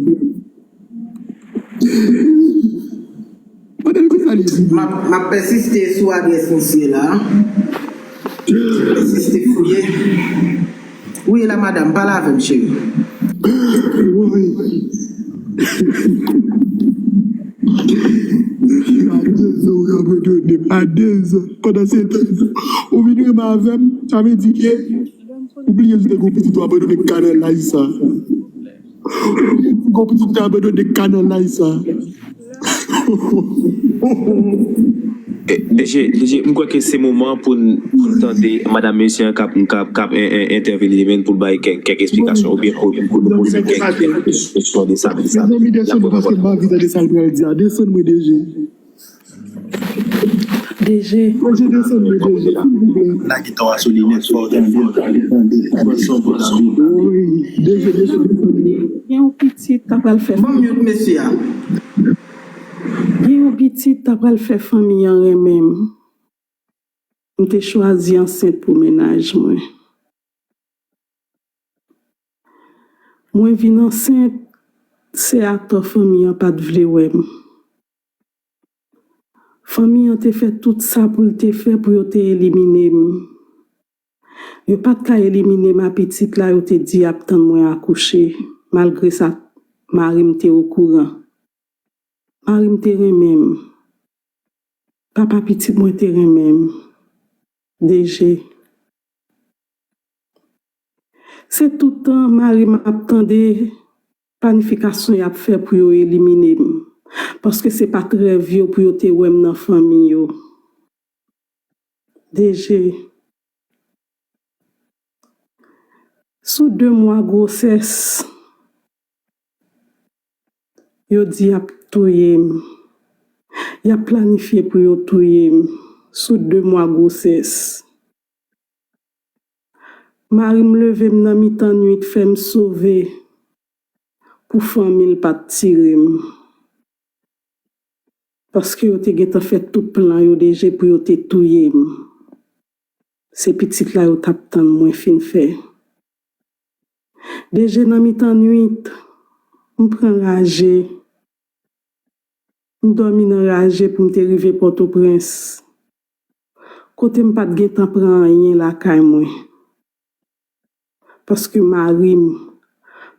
Mande l kisa l ye pou mwen. M ap, m ap pèsiste sou adrès misye la. Pèsiste fouye. Wi, la madanm, pale avè m, cheri. Wi. A dezan, w abandone m. A dezan. Pandan se tan, ou vin renmen avè m, sa vle di ke ou bliye si te gon pitit ou abandone kanal la, sa. Gon pitit ou te abandone kanal la, sa. Eh, D G, D G, m kwè ke se moman pou n, pou n tande madanm mesye an k ap, k ap, k ap en, en, entèveni men pou l bay kèk, kèk esplikasyon oubyen pou, pou nou poze kèk, kèk kesyon de sa, de sa. Mezanmi, desann mwen paske m pa anvi tande sa l pral di a. Desann mwen, D G. D G. D G, desann mwen, D G, silvouplè. Lage to a sou li nèt, fò w tande l, tande l, tande l. Pran son, pran son. Wi, D G, desann mwen. Gen yon pitit ta pral fè. Ban m mute mesye a. Gen yon pitit ta pral fè fanmi an renmen m. M te chwazi ansent pou mennaj mwen. Mwen vin ansent, se atò fanmi an pa t vle wè m. Fanmi an te fè tout sa pou l te fè pou yo te elimine m. Yo pa t ka elimine m a pitit la, yo te di y ap tann mwen akouche. Malgre sa, mari m te okouran. Mari m te renmen m. Papa pitit mwen te renmen m. D G. Se tout tan mari m ap tande planifikasyon y ap fè pou yo elimine m. Paske se pa t rèv yo pou yo te wè m nan fanmi yo. D G. Sou de mwa gwosès, yo di y ap touye m. Y ap planifye pou yo touye m sou de mwa gwosès. Mari m leve m nan mitan nwit, fè m sove pou fanmi l pa t tire m. Paske yo te gentan fè tout plan yo D G pou yo te touye m. Se pitit la yo t ap tann mwen fin fè. D G, nan mitan nwit, m pran raje. M dòmi nan raje pou m te rive Pòtoprens, kote m pa t gentan pran anyen lakay mwen. Paske mari m,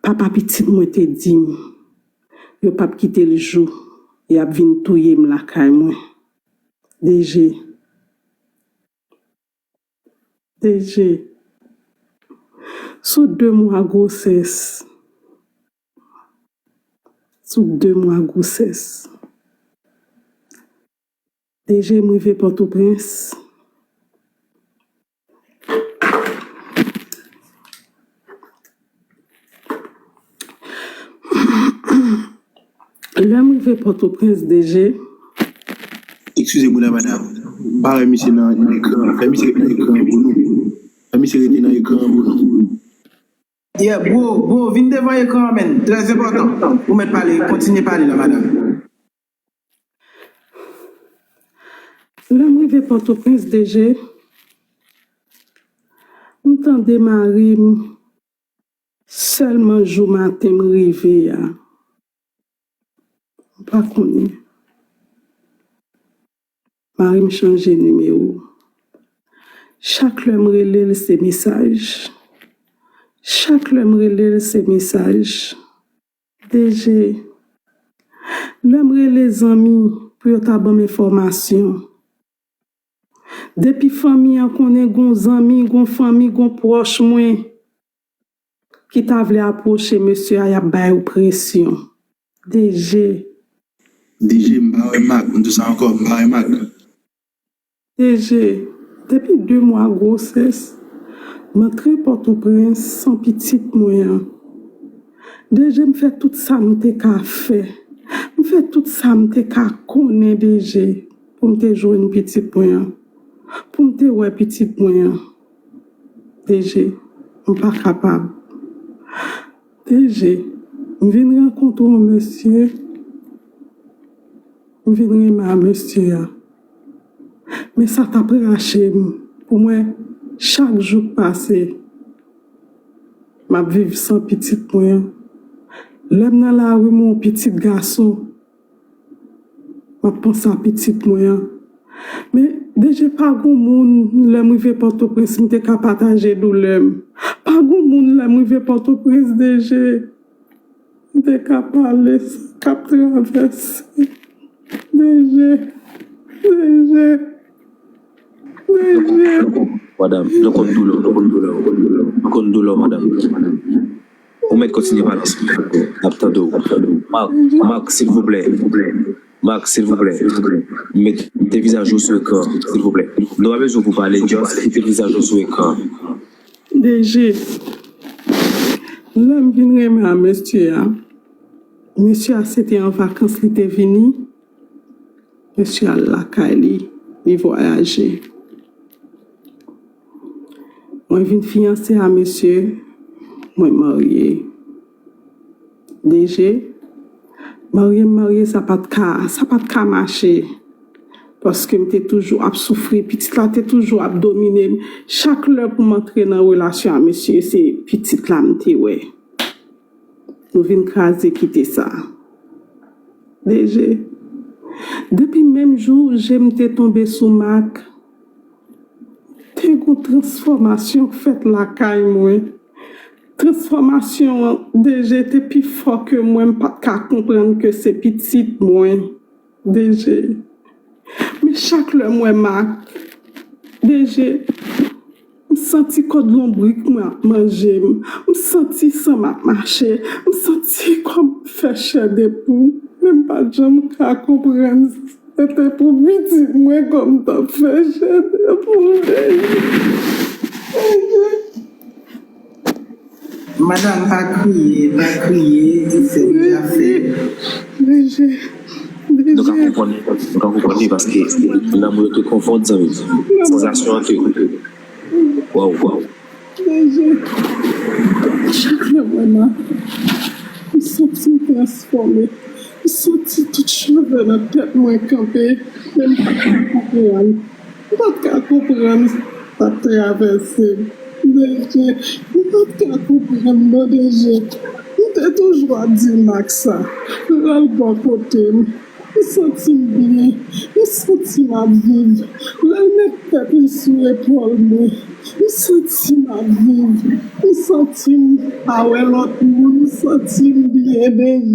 papa pitit mwen te di m, yo p ap kite l jou y ap vin touye m lakay mwen. D G. D G. Sou de mwa gwosès. Sou de mwa gwosès. D G, m rive Pòtoprens. Lè m rive Pòtoprens, D G. Eskize m wi la, madanm. Pa wè misye nan, nan ekran. Fè misye ret nan ekran an pou nou. Fè misye rete nan ekran an pou nou. Yeah, bro, bro, vin devan ekran an, men. Trè enpòtan. Ou mèt pale, kontinye pale la, madanm. Lè m rive Pòtoprens, D G, m tande mari m. Sèlman jou maten m rive a, m pa konnen. Mari m chanje nimewo. Chak lè m rele l, se mesaj. Chak lè m rele l, se mesaj. D G, lè m rele zanmi pou yo ta ban m enfòmasyon. Depi fanmi an konnen gon zanmi, gon fanmi, gon pwòch mwen ki ta vle apwoche mesye a, y ap ba yo presyon. D G. D G, m pa wè Mak, m di sa ankò, m pa wè Mak. D G, depi de mwa gwosès, m antre Pòtoprens san pitit mwen an. D G, m fè tout sa m te ka fè. M fè tout sa m te ka konnen, D G, pou m te jwenn pitit mwen an, pou m te wè pitit mwen an. D G, m pa kapab. D G, m vin rankontre yon mesye, m vin renmen a mesye a. Men sa t ap rache m pou m wè chak jou k pase, m ap viv san pitit mwen an. Lè m nan lari, m wè yon pitit gason, m ap panse a pitit mwen an. Men, D G, pa gon moun, lè m rive Pòtoprens, m te ka pataje doulè m. Pa gon moun, lè m rive Pòtoprens, D G, m te ka pale sa k ap travèse. D G, D G, D G. Madanm, nou konn doulè w, nou konn doulè w, nou konn doulè w, madanm. Ou mèt kontinye pale, silvouplè. N ap tande w. Mak, Mak, silvouplè. Mak, silvouplè. Mete vizaj ou sou ekran, silvouplè. Nou pa bezwen pou pale, just kite vizaj ou sou ekran. D G, lè m vin renmen a mesye a, mesye a se te an vakans li te vini, mesye al lakay li, li vwayaje. Mwen vin fiyanse a mesye, mwen marye. D G, marye m marye, sa pa t ka, sa pa t ka mache. Paske m te toujou ap soufri, pitit la te toujou ap domine m. Chak lè pou m antre nan relasyon a mesye, se pitit la m te wè. Nou vin kraze kite sa. D G, depi menm jou je m te tonbe sou Mak, te gon transfòmasyon k fèt lakay mwen. Transfòmasyon an, D G, te pi fò ke mwen, m pa t ka konprann ke se pitit mwen. D G, men chak lè m wè Mak, D G, m santi kòd lonbrik mwen ap manje m. M santi san m ap mache. M santi kò m ap fè chè de pou. Men m pa t janm ka konprann si se te pou pitit mwen kò m t ap fè chè de pou, D G. Madanm, pa kriye, pa kriye, se yon zafè. D G, D G. Nou ka konprann, nou ka konprann li paske lanmou yo te konfonn zanmi m. Sansasyon an te. Waw, waw. D G, chak lè m wè Mak, m santi m transfòme. M santi tout cheve nan tèt mwen kanpe, men m pa t ka konprann. M pa t ka konprann sa k t ap travèse m. D G, m pa t ka konprann non, D G. M te toujou ap di Mak sa, l al bò kote m. M santi m byen, m santi m ap viv. Lè l met tèt li sou epòl mwen, m santi m ap viv. M santi m pa wè lòt moun, m santi m byen, D G.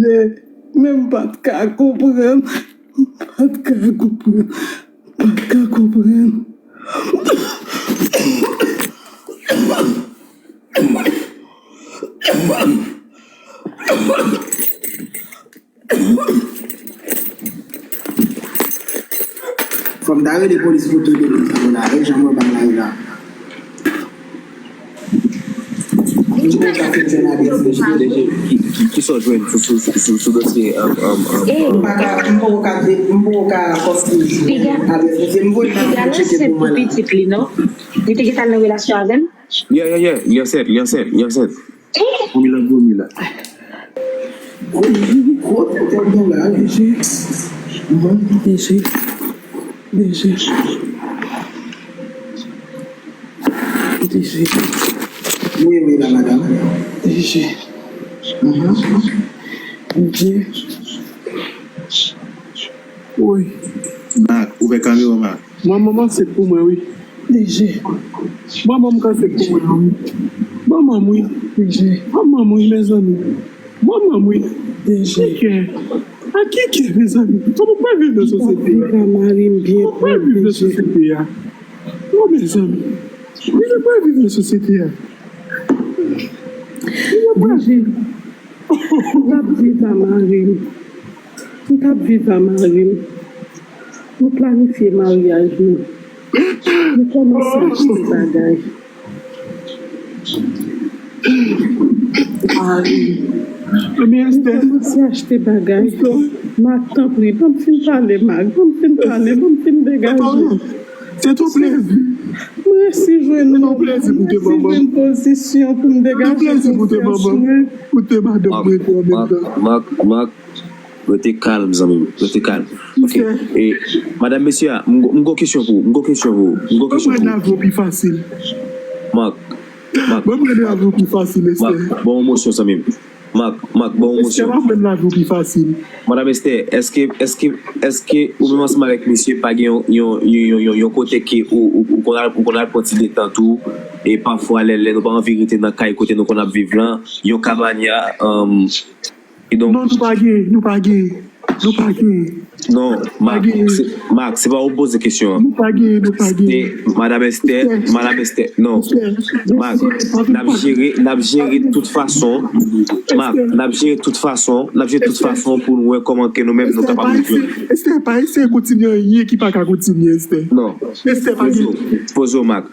Men m pa t ka konprann. M pa t ka konprann. M pa t ka konprann. Fò m ta rele polis pou touye moun sa yo la, jan mwen bay la yo la. Kisa w jwenn sou dosye? M poko ka, m poko ka kòmsi jwenn adrès misye. M voye l nan pou tcheke pou mwen la. Pitit li non. Li te gentan nan relasyon avè m. Yeah, yeah, yeah. Li ansent, li ansent, li ansent. Komi la, komi la. Komi, kote tèt gen la, mesye? Mesye, mesye. Mesye. Wi, wi, la, madanm. Mesye. Mesye. Wi. Mak, ouvè kamera, Mak. Mwen, manman, se pou mwen, wi. D G. Manman m kanse pou mwen, wi. Manman m, wi. D G. Manman m, wi, mezanmi. Manman m, wi. D G. Kikè. A kikè, mezanmi? Kòman w pral viv nan sosyete a? Kòman w pral viv nan sosyete a? Non, mezanmi. Kòman w pral viv nan sosyete a? D G. M t ap viv a mari m. M t ap viv a mari m. Nou planifye maryaj nou. Nou kòmanse achte bagay. Nou kòmanse achte bagay. Mak, tanpri, ban m fin pale, Mak. Ban m fin pale, ban m fin degaje. Se yon plezi. M resi jwenn, m resi jwenn pozisyon pou m degaje konsyans mwen. Koute madanm mwen tou an menm tan. Mak, Mak, Mak, rete kalm, zanmi m. Rete kalm. Ok. E, madanm, mesye a, m gon kesyon pou ou. M gon kesyon pou ou. M gon kesyon pou ou. Mwen mwen lavi w pi fasil. Mak, Mak, Mak, ban m yon mosyon, zanmi m. Mak, Mak, ban yon mosyon. Esther, ban m yon lavi w pi fasil. Madanm Esther, èske, èske, èske ou menm ansanm avèk misye pa gen yon, yon, yon, yon, yon, yon kote ke ou, ou, ou konn al, ou konn al pran ti detant ou, e pafwa lè, lè nou pa anvi rete nan kay kote nou konn ap viv lan, yon kabanya, um, kidonk. Non, nou pa gen, nou pa gen, nou pa gen. Non, Mak, se, Mak, se pa ou poze kesyon an. Nou pa gen, nou pa gen. Se Madam Esther, Madam Esther, non. Mak, n ap jere, n ap jere tout fason. Mak, n ap jere tout fason, n ap jere tout fason pou nou wè kòman ke nou menm nou kapab jwenn. Esther, pa eseye kontinye anyen ki pa ka kontinye, Esther. Non. Esther, pa gen. Poze w, Mak.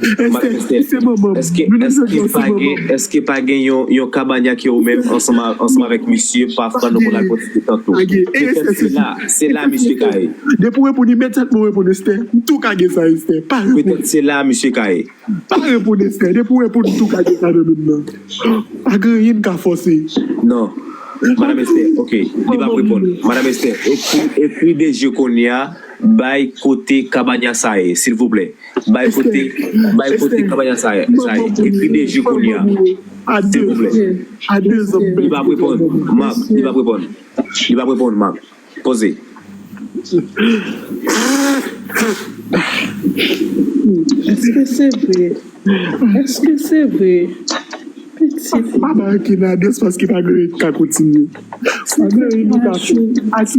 Esther, Esther, se manman m. Èske, èske pa gen, èske pa gen yon, yon kabanya ke ou menm ansanm a, ansanm avèk misye, pafwa nou konn al pran ti detant nou? Petèt se la, se la misye ka ye. Depi w reponn imedyatman, w reponn Esther. M tou ka gen sa, Esther. Pa reponn. Petèt se la misye ka ye. Pa reponn Esther. Depi w reponn, m tou ka gen sa nan men m nan. Pa gen anyen m ka fòse. Non. Madanm Esther, ok, li p ap reponn. Madanm Esther, ekri, ekri D G kounye a, bay kote kabanya sa ye, silvouplè. Bay kote, bay kote kabanya sa ye, sa ye. Ekri D G kounye a. Silvouplè. Li p ap reponn, Mak, li p ap reponn. Li p ap reponn, Mak. Poze. Èske se vre? Èske se vre? Pitit. Pa ba ankenn adrès paske pa gen anyen ki ka kontinye. Pa gen anyen nou ka fè.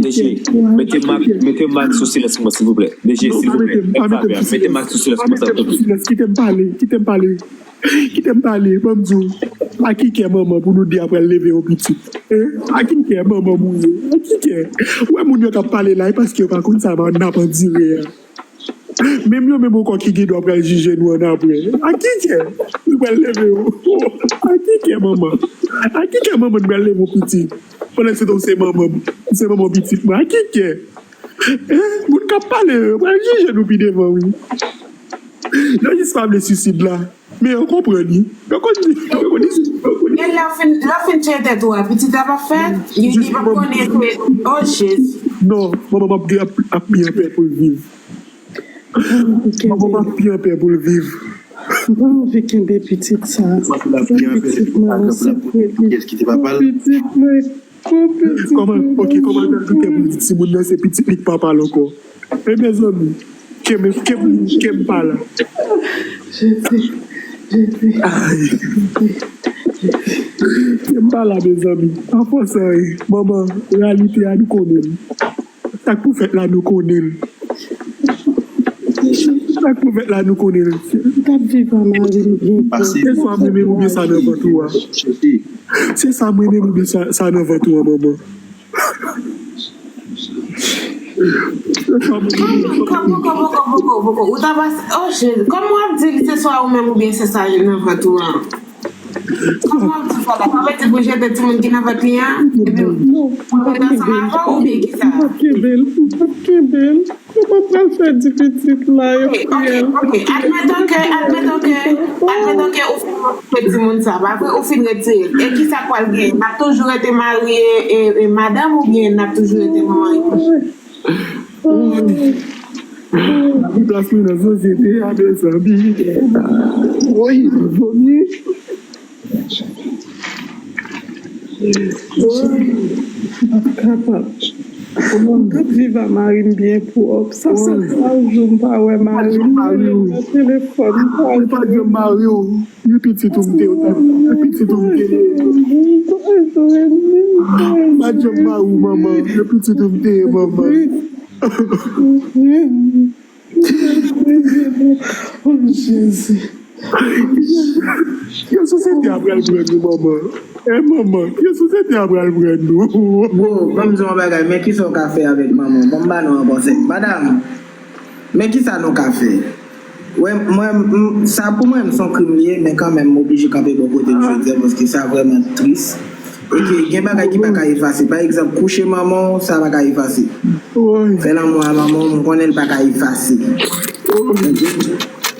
D G, mete Mak, mete Mak sou silans pou mwen, silvouplè. D G, silvouplè, fè favè a. Mete Mak sou silans pou mwen, silvouplè. Kite m pale, kite m pale. Kite m pale, ban m di w. A ki kè manman pou nou di apre l leve yon pitit? Hein? A ki kè manman mouri? A ki kè? Ou wè moun yo k ap pale la, e paske yo pa konn sa n ap andire a. Menm yo menm ankò ki gen dwa pral jije nou annapre. A ki kè nou pral leve yo? A ki kè manman? A ki kè manman n pral leve yon pitit? Pandan se tan w se manman m, w se manman pitit mwen. A ki kè? Hein? Moun k ap pale yo pral jije nou pi devan, wi. Yo jis pa vle swisid la. Men yo konprann li. Yo konn li. Yo konn li. Yo konn li. E lè w fin, lè w fin tcheke tèt ou a, pitit la p ap fèt? Li, li p ap konnen ke, oh, Jezi. Non, manman m ap, ap, ap pi anpè pou l viv. Manman m ap pi anpè pou l viv. M pa anvi kenbe pitit sa. Pitit mwen, se pitit mwen. Kòman, ok, kòman l pral gen kè pou l di timoun nan se pitit li k papa l ankò? E mezanmi, ke m, ke m, ke m pa la. Jezi, Jezi. Ay. Ke m pa la, mezanmi. Anfòs anyen. Manman, reyalite a nou konnen l. Sa k pou fèt la, nou konnen l. Sa k pou fèt la, nou konnen l. M t ap viv a mari m byen. Se sa mwen menm oubyen sa nan vant ou a? Se sa mwen menm oubyen sa, sa nan vant ou a, manman? Kòman, kòman, kòman, kòman, kòman, kòman, kòman, ou ta pase, oh, Jezi, kòman w ap di l se swa ou menm oubyen se sa nan vant ou an? Kòman w ap di sa la? Sa vle di pou jete timoun ki nan vant li an? Epi pou l rete ansanm avè w oubyen kisa? M p ap kenbe l, m p ap kenbe l. Kòman pral fè di pitit la, yo kriyèl. Ok, ok, ok. Admeton ke, admeton ke, admeton ke ou fin retire timoun sa, pa vre, ou fin retire l. E kisa k pral genyen? N ap toujou rete mari e, e, e madanm oubyen n ap toujou rete manman e pitit? Wi, plas mwen nan sosyete a, mezanmi. Woy, vomi. Woy, m p ap kapab. M ap viv a mari m byen pwòp. Sa fè twa jou m pa wè mari m. Mwen nan telefòn, m pa wè. Ou pa janm mari w. Li pitit ou m te ye. Li pitit ou m te ye. M pa janm mari w, manman. Li pitit ou m te ye, manman. Oh, Jezi. Ki sosyete a pral pran nou, manman? Eh, manman, ki sosyete a pral pran nou? Bro, ban m di w yon bagay, men kisa w ka fè avèk manman w? Ban m ba nou yon konsèy. Madanm, men kisa nou ka fè? Wè, mwen, m, sa pou mwen, m se yon krim li ye, men kanmenm, m oblije kanpe bò kote l jodi a, paske sa vrèman tris. E ke gen bagay ki pa ka efase. Pa egzanp, kouche manman w, sa pa ka efase. Fè lanmou a manman w, m konnen l pa ka efase.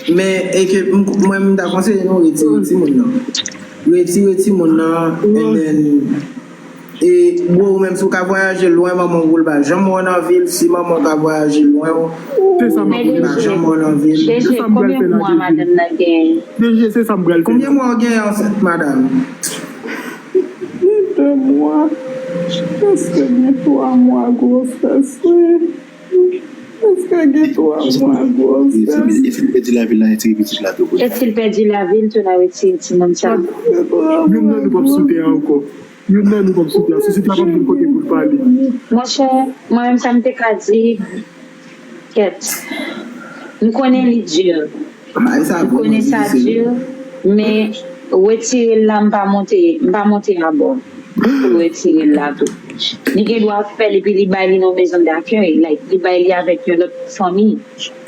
Men, e ke m, mwen, m ta konseye nou retire timoun nan. Retire timoun nan, and then, e, bro, ou menm, si w ka vwayaje lwen, manman w pou l pa janm wè w nan vil. Si manman w ka vwayaje lwen w, Se sa m ap li pa janm wè w nan vil. D J, konbyen mwa madanm nan genyen? D J, se sa m pral fè. Konbyen mwa w genyen ansent, madanm? Gen de mwa. Èske gen twa mwa gwosès, wi. Èske gen twa mwa gwosès? E si l pèdi lavi l, la retire pitit la tou. E si l pèdi lavi l tou, la retire timoun sa? Youn nan nou p ap sou tè a ankò. Youn nan nou p ap sou tè a. Sosyete a p ap gen kote pou l pale. Monchè, mwen menm sa m te ka di, kèt. M konnen li di. M konnen sa di, men retire l la, m pa monte, m pa monte abò pou retire l la tou. Li gen dwa fè l epi li bay li nan yon mezon dakèy, like, li bay li avèk yon lòt fanmi.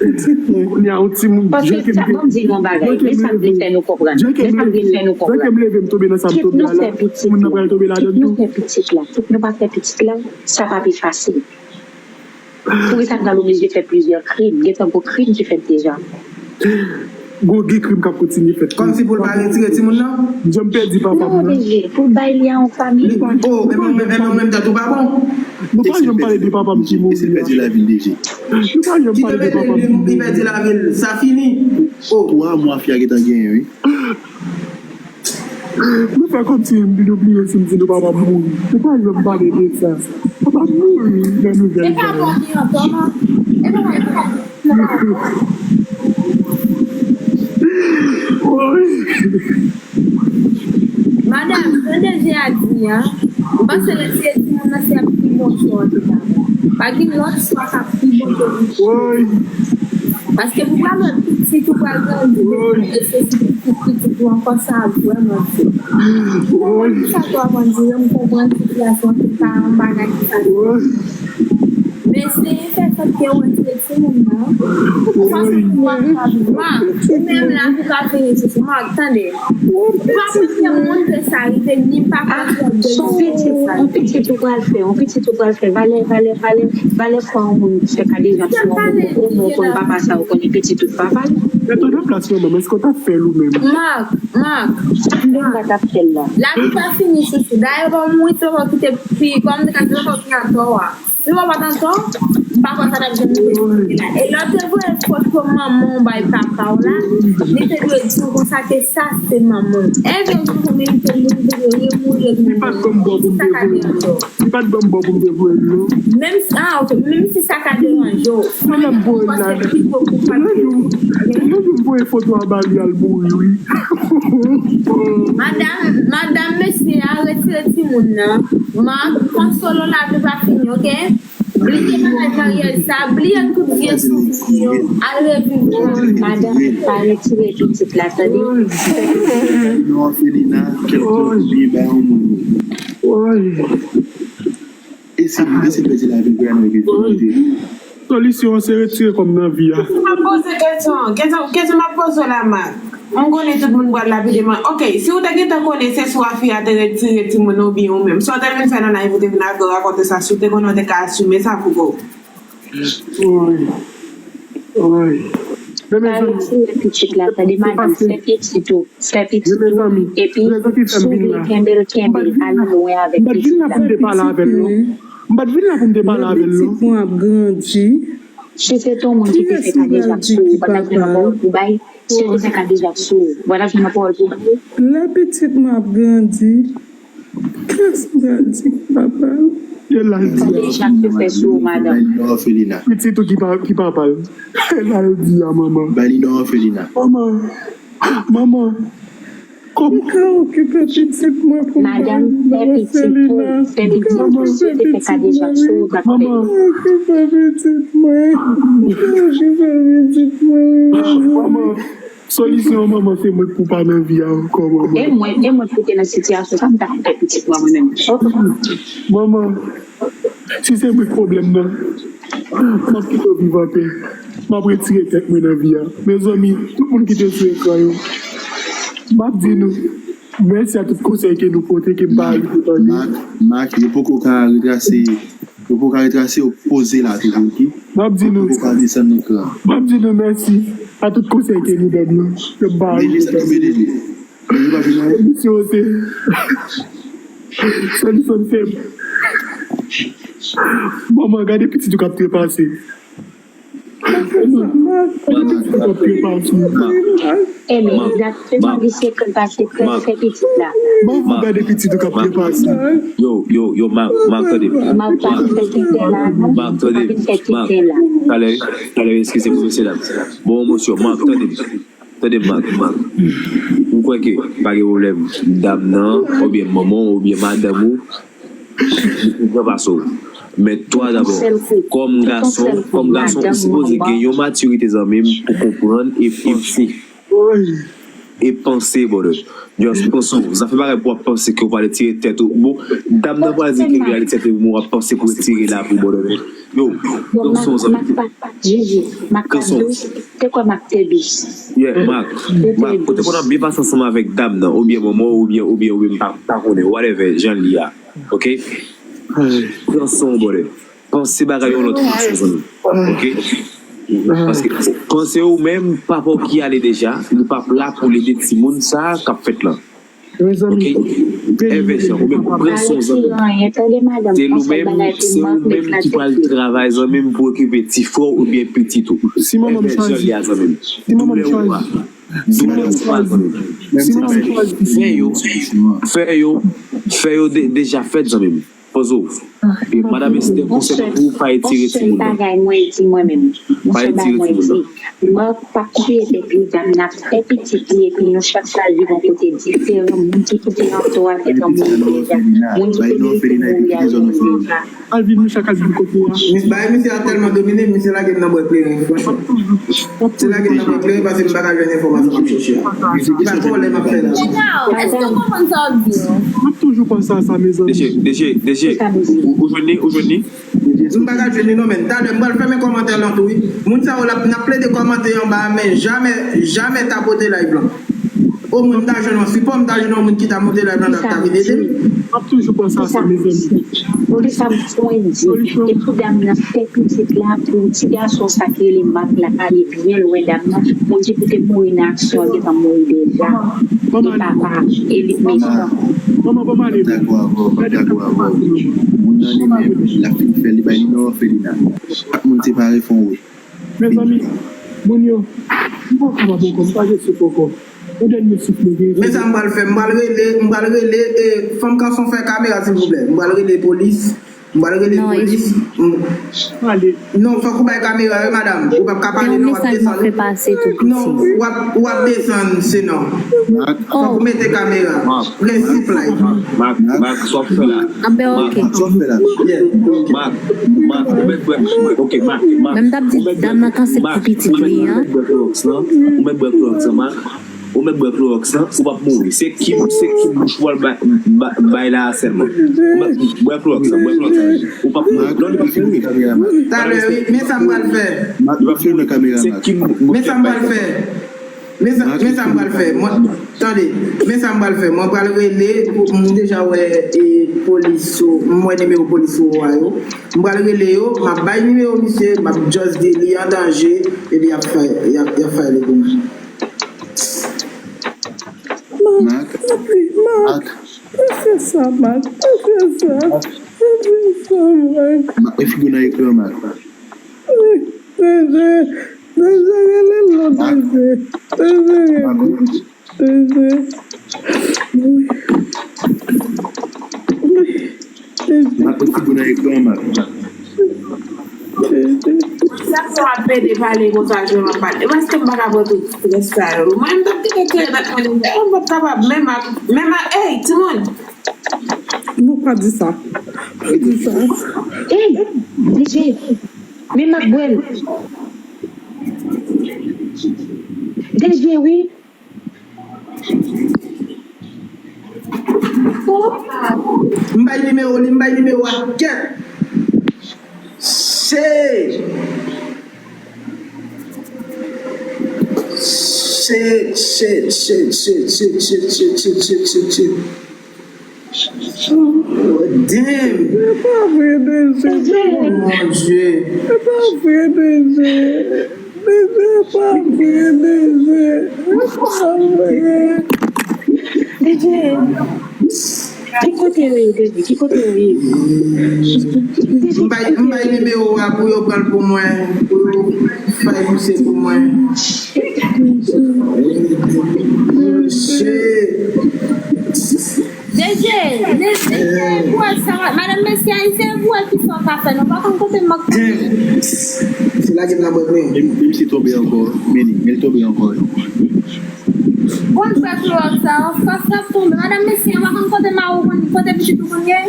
Kounye a, yon timoun, Paske sa, ban m di nou yon bagay, men sa m vle fè nou konprann, men sa m vle fè nou konprann. Kit nou fè pitit la, kit nou fè pitit la, kit nou pa fè pitit la, sa p ap efase. Poukisa n pral oblije fè plizyè krim? Gen tankou krim ki fèt deja. Gwo gen krim k ap kontinye fèt. Kòmsi pou l pa retire timoun nan? Jan m pèdi papa m nan. Non, D J, pou l bay li a yon fanmi. Oh, men mwen menm tèt ou pa bon. Nou pa janm pale de papa m ki mouri a. Pèdi lavi l, D J. Nou pa janm pale de papa m ki mouri. Li pèdi lavi l, sa fini. Oh. Twa mwa fi a gentan genyen, wi. Nou fè kòmsi nou bliye si m di nou papa m mouri. Nou pa janm pale de sa. Papa m mouri nan nouvèl sa yo. Madanm, jan D J a di a, m panse retire timoun nan se ap pi bon cho antouka. Pa gen lòt chwa k ap pi bon ke retire. Paske pou pral wè pitit ou pral grandi, e se si pitit pitit ou ankò, sa ap vrèman di. M konprann kisa ke w ap andire, m konprann sitiyasyon an, se pa yon bagay ki fasil. Men eseye fè sòt ke w retire timoun nan. Ou pa santi w ap ka viv. Mak, ou menm la pou ka veye sou Mak, tande. Pa pou fè moun fè sa rive, ni m pa konn fè de moun fè sa rive. Yon pitit ou pral fè, yon pitit ou pral fè. Valè, valè, valè, valè fwa yon moun fè kadejak sou yon moun, ou konn papa sa, ou konnen pitit ou t papa l. Mete w nan plas manman m, èske w t ap fè l ou menm? Mak, Mak, Mwen pa t ap fè l la. Lavi pa fini, chouchou. Dayè, pa w mouri, se w ki te pi, kòm te ka di, se w ki atò a. Si w pa t atò, m pa kwè sa t ap janm rive la. E lè w te voye foto manman w bay papa w la, li te dwe di w konsa ke sa se manman w. Èske w te konnen li te mouri, li te dwe remouri? Li pa t ban m bò pou m te voye l. Li pa t ban m bò pou m te voye l, non. Menm si, ah, ok, menm si sa ka deranje w. Kounye a m voye l la. Yon jou, yon jou m voye foto a ba li, al mouri, wi. Madanm, madanm, mesye a, retire timoun nan. Mak, konsolo, lavi pa fini, ok? Bliye bagay maryaj sa, bliye tout vye souvni yo, al reviv. Madanm, pa retire pitit la, tande? Yon òfelina, kèlke oubyen bay yon moun. E si, e si pèdi lavi l, pou y al nan epi. Solisyon an se retire kòm nan vi a. M ap poze kesyon. Kesyon, kesyon m ap poze w la, Mak. M konnen tout moun pral lapide mwen. Ok, si w te gentan konnen se swa fi a te retire timoun nan oubyen ou menm, sa w te vin fè nan live ou te vin avè w rakonte sa, si w te konnen w te ka asime sa pou kò w. Woy. Woy. Men Pa mezanmi, retire pitit la, tande madanm, fè pitit ou, fè pitit men ou, mezanmi, epi rezon ki fè m si w vin vle la. kenbe l, kenbe l, al lwen avèk M pa t vin pitit la la. pou m te pale avè l, non. M pa t vin la pou m te pale avè l, non. Pitit mwen ap grandi. Si se te yon moun ki te fè kadejak sou ou, pandan ki nan pawòl pou bay, si yo te fè kadejak sou ou, pandan ki nan pawòl pou bay. Lè pitit mwen ap grandi, Kès m pral di papa l? E l al di a. Deja te fè sou ou, madanm. Pitit ou ki pa, ki papa l. E l al di a manman. Bay li nan òfelina. Manman. Manman. Kòman? Ou ka okipe pitit mwen pou m bay Marcelina. Ou ka okipe pitit mwen. Manman. Ou ka okipe pitit mwen. Ou ka okipe pitit mwen. Manman. Solisyon an, manman, se mwen k pou pa nan vi a ankò, manman. E mwen, e mwen pou te nan sitiyasyon sa, m ta fè pitit mwen, mwen menm. Manman, si se mwen k pwoblèm nan, m ap kite w viv anpè. M ap retire tèt mwen nan vi a. Mezanmi, tout moun ki te sou ekran yo, m ap di nou, mèsi a tout konsèy ke nou pote, ke m pa rive tande. Mak, Mak, yo poko ka retrase, yo poko ka retrase, yo poze la toujou, oke? M ap di nou, yo poko ka desann ekran. M ap di nou mèsi a tout konsèy ke nou ban nou, ke m pa rive tande. Solisyon an se, solisyon an se, manman, gade pitit ou k ap trepase. Gade pitit ou k ap trepase. Mak, Mak, Mak, Mak, gade pitit ou k ap trepase. Yo, yo, yo, Mak, Mak, tande. Mak, tande. Mak, talè, talè, eskize m, mesye dam. Bon, emosyon, Mak, tande. Tande, Mak, Mak. M kwè ke pa gen pwoblèm. Dam nan, oubyen manman w, oubyen madanm ou, li pou trepase w. Men twa dabò, kòm gason, kòm gason, ou sipoze gen yon matirite, zanmi m, pou konprann e panse. E panse, brother. Just panse. Zafè bagay pou w ap panse ke w pral retire tèt ou. Bon, dam nan pral di ke li pral retire tèt ou, w ap panse pou retire lavi, brother. Yo, pran son, zanmi. Mak pa, Jiji, Mak pa dous. Te kwè Mak te dous. Yeah, Mak, Mak, ou te konn ap byen pase ansanm avèk dam nan, oubyen manman, oubyen, oubyen, oubyen, m pa, pa konnen, whatever, jan l ye a. Oke? Pran son, brother. Panse bagay yon lòt fason, zanmi. Oke? Paske panse ou menm, papa w ki ale deja, li p ap la pou l ede timoun sa a k ap fèt lan. Oke? Envèsyon, ou menm pran son, zanmi. Se ou menm, se ou menm ki pral travay, zanmi m, pou okipe ti frè w oubyen pitit ou. Envèsyon li a, zanmi m. Doulè ou a. Doulè ou a, zanmi m. Fè yo, fè yo, fè yo de-, deja fèt, zanmi m. Poze w. E madanm Esther, konsèy mwen pou ou, pa etire timoun nan. Yon sèl bagay mwen di mwen menm. Yon sèl bagay mwen di. Mak pa koupe tèt li, dam nan ap fè pitit li, epi nou chak pral viv yon kote diferan. Moun ki kite anto a te ka mouri deja. Moun ki te merite mouri a, yo mouri deja. Al viv nou chak al viv kote a. Mis-, bay misye a tèlman domine, misye lage m nan bwè kleren, franchman. Se lage m nan bwè kleren, paske m pa ka jwenn enfòmasyon m ap chèche a. Se pa vòlè m ap fè la. Èske w konprann sa w ap di yo? M ap toujou panse a sa, mezanmi. D J, D J, D J, ou, ou jwenn li, ou jwenn li? M pa ka jwenn li non, men talè m pral fèmen kòmantè lan tou, wi. Moun sa yo, l ap, n ap plede kòmante anba a, men jamè, jamè tapote live lan. Omwen m ta jwenn yon sipò, m ta jwenn yon moun ki ta monte live lan, ta vin ede m. M ap toujou panse a sa, mezanmi. Polis ap fwen di, e pou dam nan fè pitit la, pou ti gason sa ki rele Mak la, ale byen lwen dam nan, pou di pou te mouri nan aksyon, li te mouri deja. E papa, e li mechan. Manman, ban m ale. Dakò avè w, dakò avè w. Moun nan li menm, l ap fin fè, li bay li nan òfelina. Chak moun separe fè yon wout. Mezanmi, moun yo, m pa kapab ankò, m pa gen souf ankò. Yon dènye souf mwen gen. Men sa m pral fè, m pral rele, m pral rele, e, fanm kanson fè kamera, silvouplè. M pral rele polis, m pral rele polis. Non, fòk ou bay kamera, wi, madanm. Ou p ap ka pale, non, w ap desann. Non, w ap, w ap desann, se non. Fòk ou mete kamera. Prensip la. Mak, Mak, sa w ap fè la? Mak, sa w ap fè la? Mak, Mak, ou mèt bwè, ok, Mak, Mak. Men m t ap di dam nan kanse pou pitit li an. Ou mèt bwè klowòks lan, ou mèt bwè klowòks lan, Mak. Ou mèt bwè klowòks lan, ou p ap mouri. Se ki, se ki bouch ou pral bay, bay, bay la a sèlman. Ou mèt bwè klowòks lan, bwè klowòks lan. Ou p ap mouri. Non, li p ap mouri. Talè, wi, men sa m pral fè. Mak, li p ap mouri nan kamera, Mak. Men sa m pral fè. Men sa, men sa m pral fè. Mwen, tande, men sa m pral fè. Mwen pral rele, pou, m deja wè, e, polis sou, m wè nimewo polis sou a yo. M pral rele yo, m ap bay nimewo misye, m ap just di li an danje, epi y ap fè, y ap, y ap fè li pou mwen. Mak, Mak, Mak, pa fè sa, Mak, pa fè sa, pa fè sa, Mak. Mak, e figi w nan ekran, Mak. Deje, deje, rele l non, deje, deje, rele l, deje. Wi. Ou ti bon nan ekran, man. Sa fè w ap pede pale konsa, jwenn w ap pale. E paske m pa ka pran tout strès sa yo. Mwen, m t ap kite kle nan men m, m p ap kapab, menm ak, menm ak, ey, timoun! Non, pa di sa. Pa di sa. Ey, D J, men m ap bwè l. D J, wi. M bay nimewo li, m bay nimewo a. Kèt. Shit. Shit, shit, shit, shit. Oh, damn. Se pa vre, D J. Oh, mon Dieu. Se pa vre, D J. D J, se pa vre, D J. Se pa vre. D J, ki kote yo ye, D J? Ki kote yo ye? M bay, m bay nimewo a pou yo pran l pou mwen, pou yo fè misye pou mwen. Shit. D J, men se vwòl sa, madanm mesye a, se vwòl ki fè w ka fè, nou pa konn kote m ap. Se lage m nan bwèt mwen. Menm, menm si tonbe ankò, men li, men li tonbe ankò. Bon, fè flòt sa, fòs l ap tonbe. Madanm mesye a, pa konn kote mari w konn, kote pitit ou konn ye?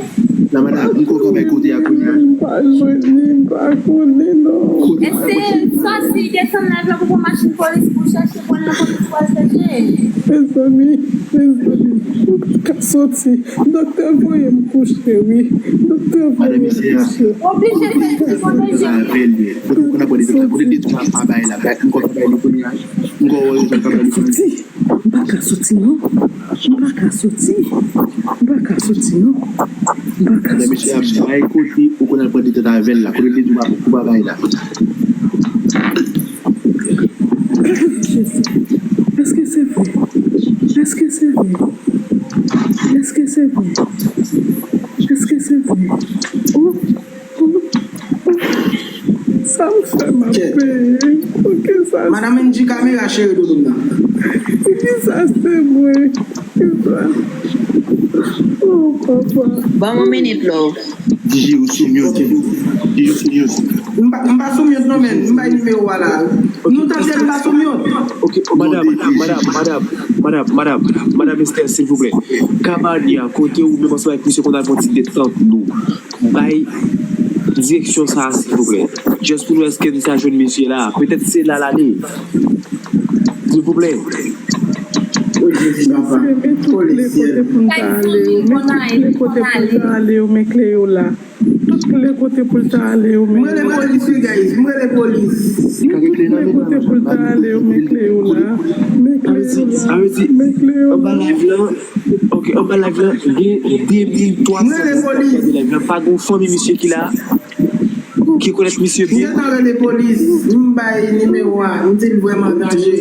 La madanm, m konn kòman kote a kounye a. M pa jwenn li, m pa konnen non. Eseye sòti, desann nan vle pou pran machin polis pou chèche pran nan polis pou al chèche. Mezanmi, mezanmi, m pa ka soti. Doktè voye m kouche, wi. Doktè voye m kouche. Oblije fè ti pwoteje. Kote kote kote de twa pa bay la. M konn pa bay li kounye a. M konn wè yo pa bay li kounye a. M pa ka soti non. M pa ka soti. M pa ka soti non. M pa ka soti. Mesye a bay kote ou konn al pran detant avè l la. Kote de twa pou pa bay la. Jezi. Èske se vre? Èske se vre? Èske se vre? Èske se vre? Oh, oh, oh. Sa m fè m ap peye. Poukisa? Madanm Angie, kamera cheri doudou m nan. Poukisa se mwen? Poukisa? Oh, papa. Ban m yon minit, love. D J ou sou mute. D J ou sou mute. M pa, m pa sou mute non, men m bay nimewo a la. Nou tande m pa sou mute. Ok, madam, madam, madam, madam, madam, madam Esther, silvouplè. Kabani a, kote ou menm ansanm avèk misye konn al pran ti detant nou. Bay direksyon sa a, silvouplè. Just pou nou wè èske nou ka jwenn misye la. Petèt se la l ale. Silvouplè. O Jezi, papa. Men tout kle kote pou m ta ale yo. Men tout kle kote pou m ta ale yo. Men kle yo la. Tout kle kote pou l ta ale yo. Men Mwen rele polis, wi, guys. Mwen rele polis. Men tout kle kote pou l ta ale yo. Men kle yo la. Men kle yo la. Men kle yo la. Ok, anba live lan, gen de mil twa san moun ki ap gade live lan. Pa gen yon fanmi misye ki la, ki konèt misye byen. M gentan rele polis, m bay nimewo a, m di l vrèman danje.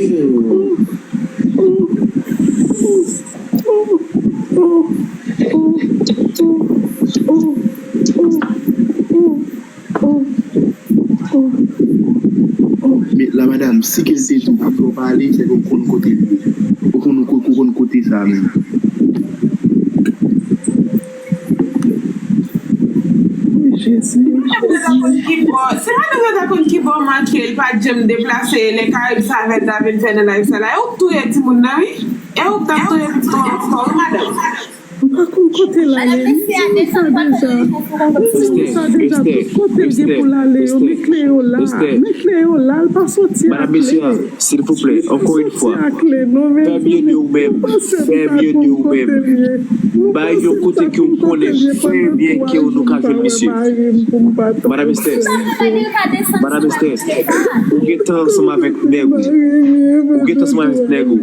Men la madam, si ke l te di w pou w pa ale, se ke w konn kote l ye. Ou konn, ou konn kote sa menm. Jezi. Si madanm nan ta konn ki bò make l, pa t janm deplase, lè Karib sa avè l ta vin fè nan live sa la, e ou k touye timoun nan, wi. E ou k t ap touye pitit ou ankò, wi, madanm. M pa konn kote l ale, li di m sa deja. Li di m sa deja, tout kote l gen pou l ale yo, men kle yo la, men kle yo la, l pa soti ak kle. Silvouplè, ankò yon fwa, fè mye de ou menm, fè mye de ou menm. Bay yon kote ke w konnen fè byen ke nou ka jwenn misye. Madam Esther, Madam Esther, ou gentan ansanm avèk nèg ou. Ou gentan ansanm avèk nèg ou.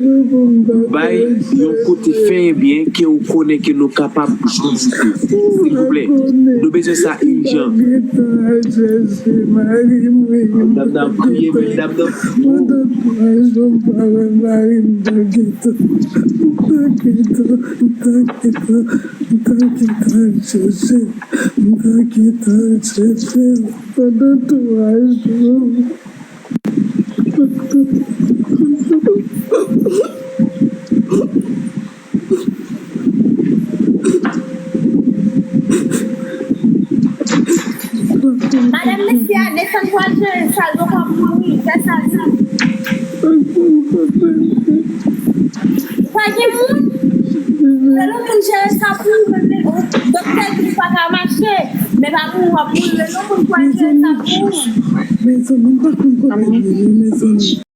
Bay yon kote fè byen ke w konnen ke nou kapab jwenn misye. Silvouplè, nou bezwen sa ijan. Dam nan ap kriye, men dam nan. Pandan twa jou. Sa m pral jere sa, yo pa mouri. Fè sa di. Pa gen moun. Lè yon moun jere sa pou ou, doktè di li pa ka mache. Men pa pou w ap mouri. Lè yon moun pral jere sa pou ou. Mezanmi, m pa konn kote m ye, mezanmi.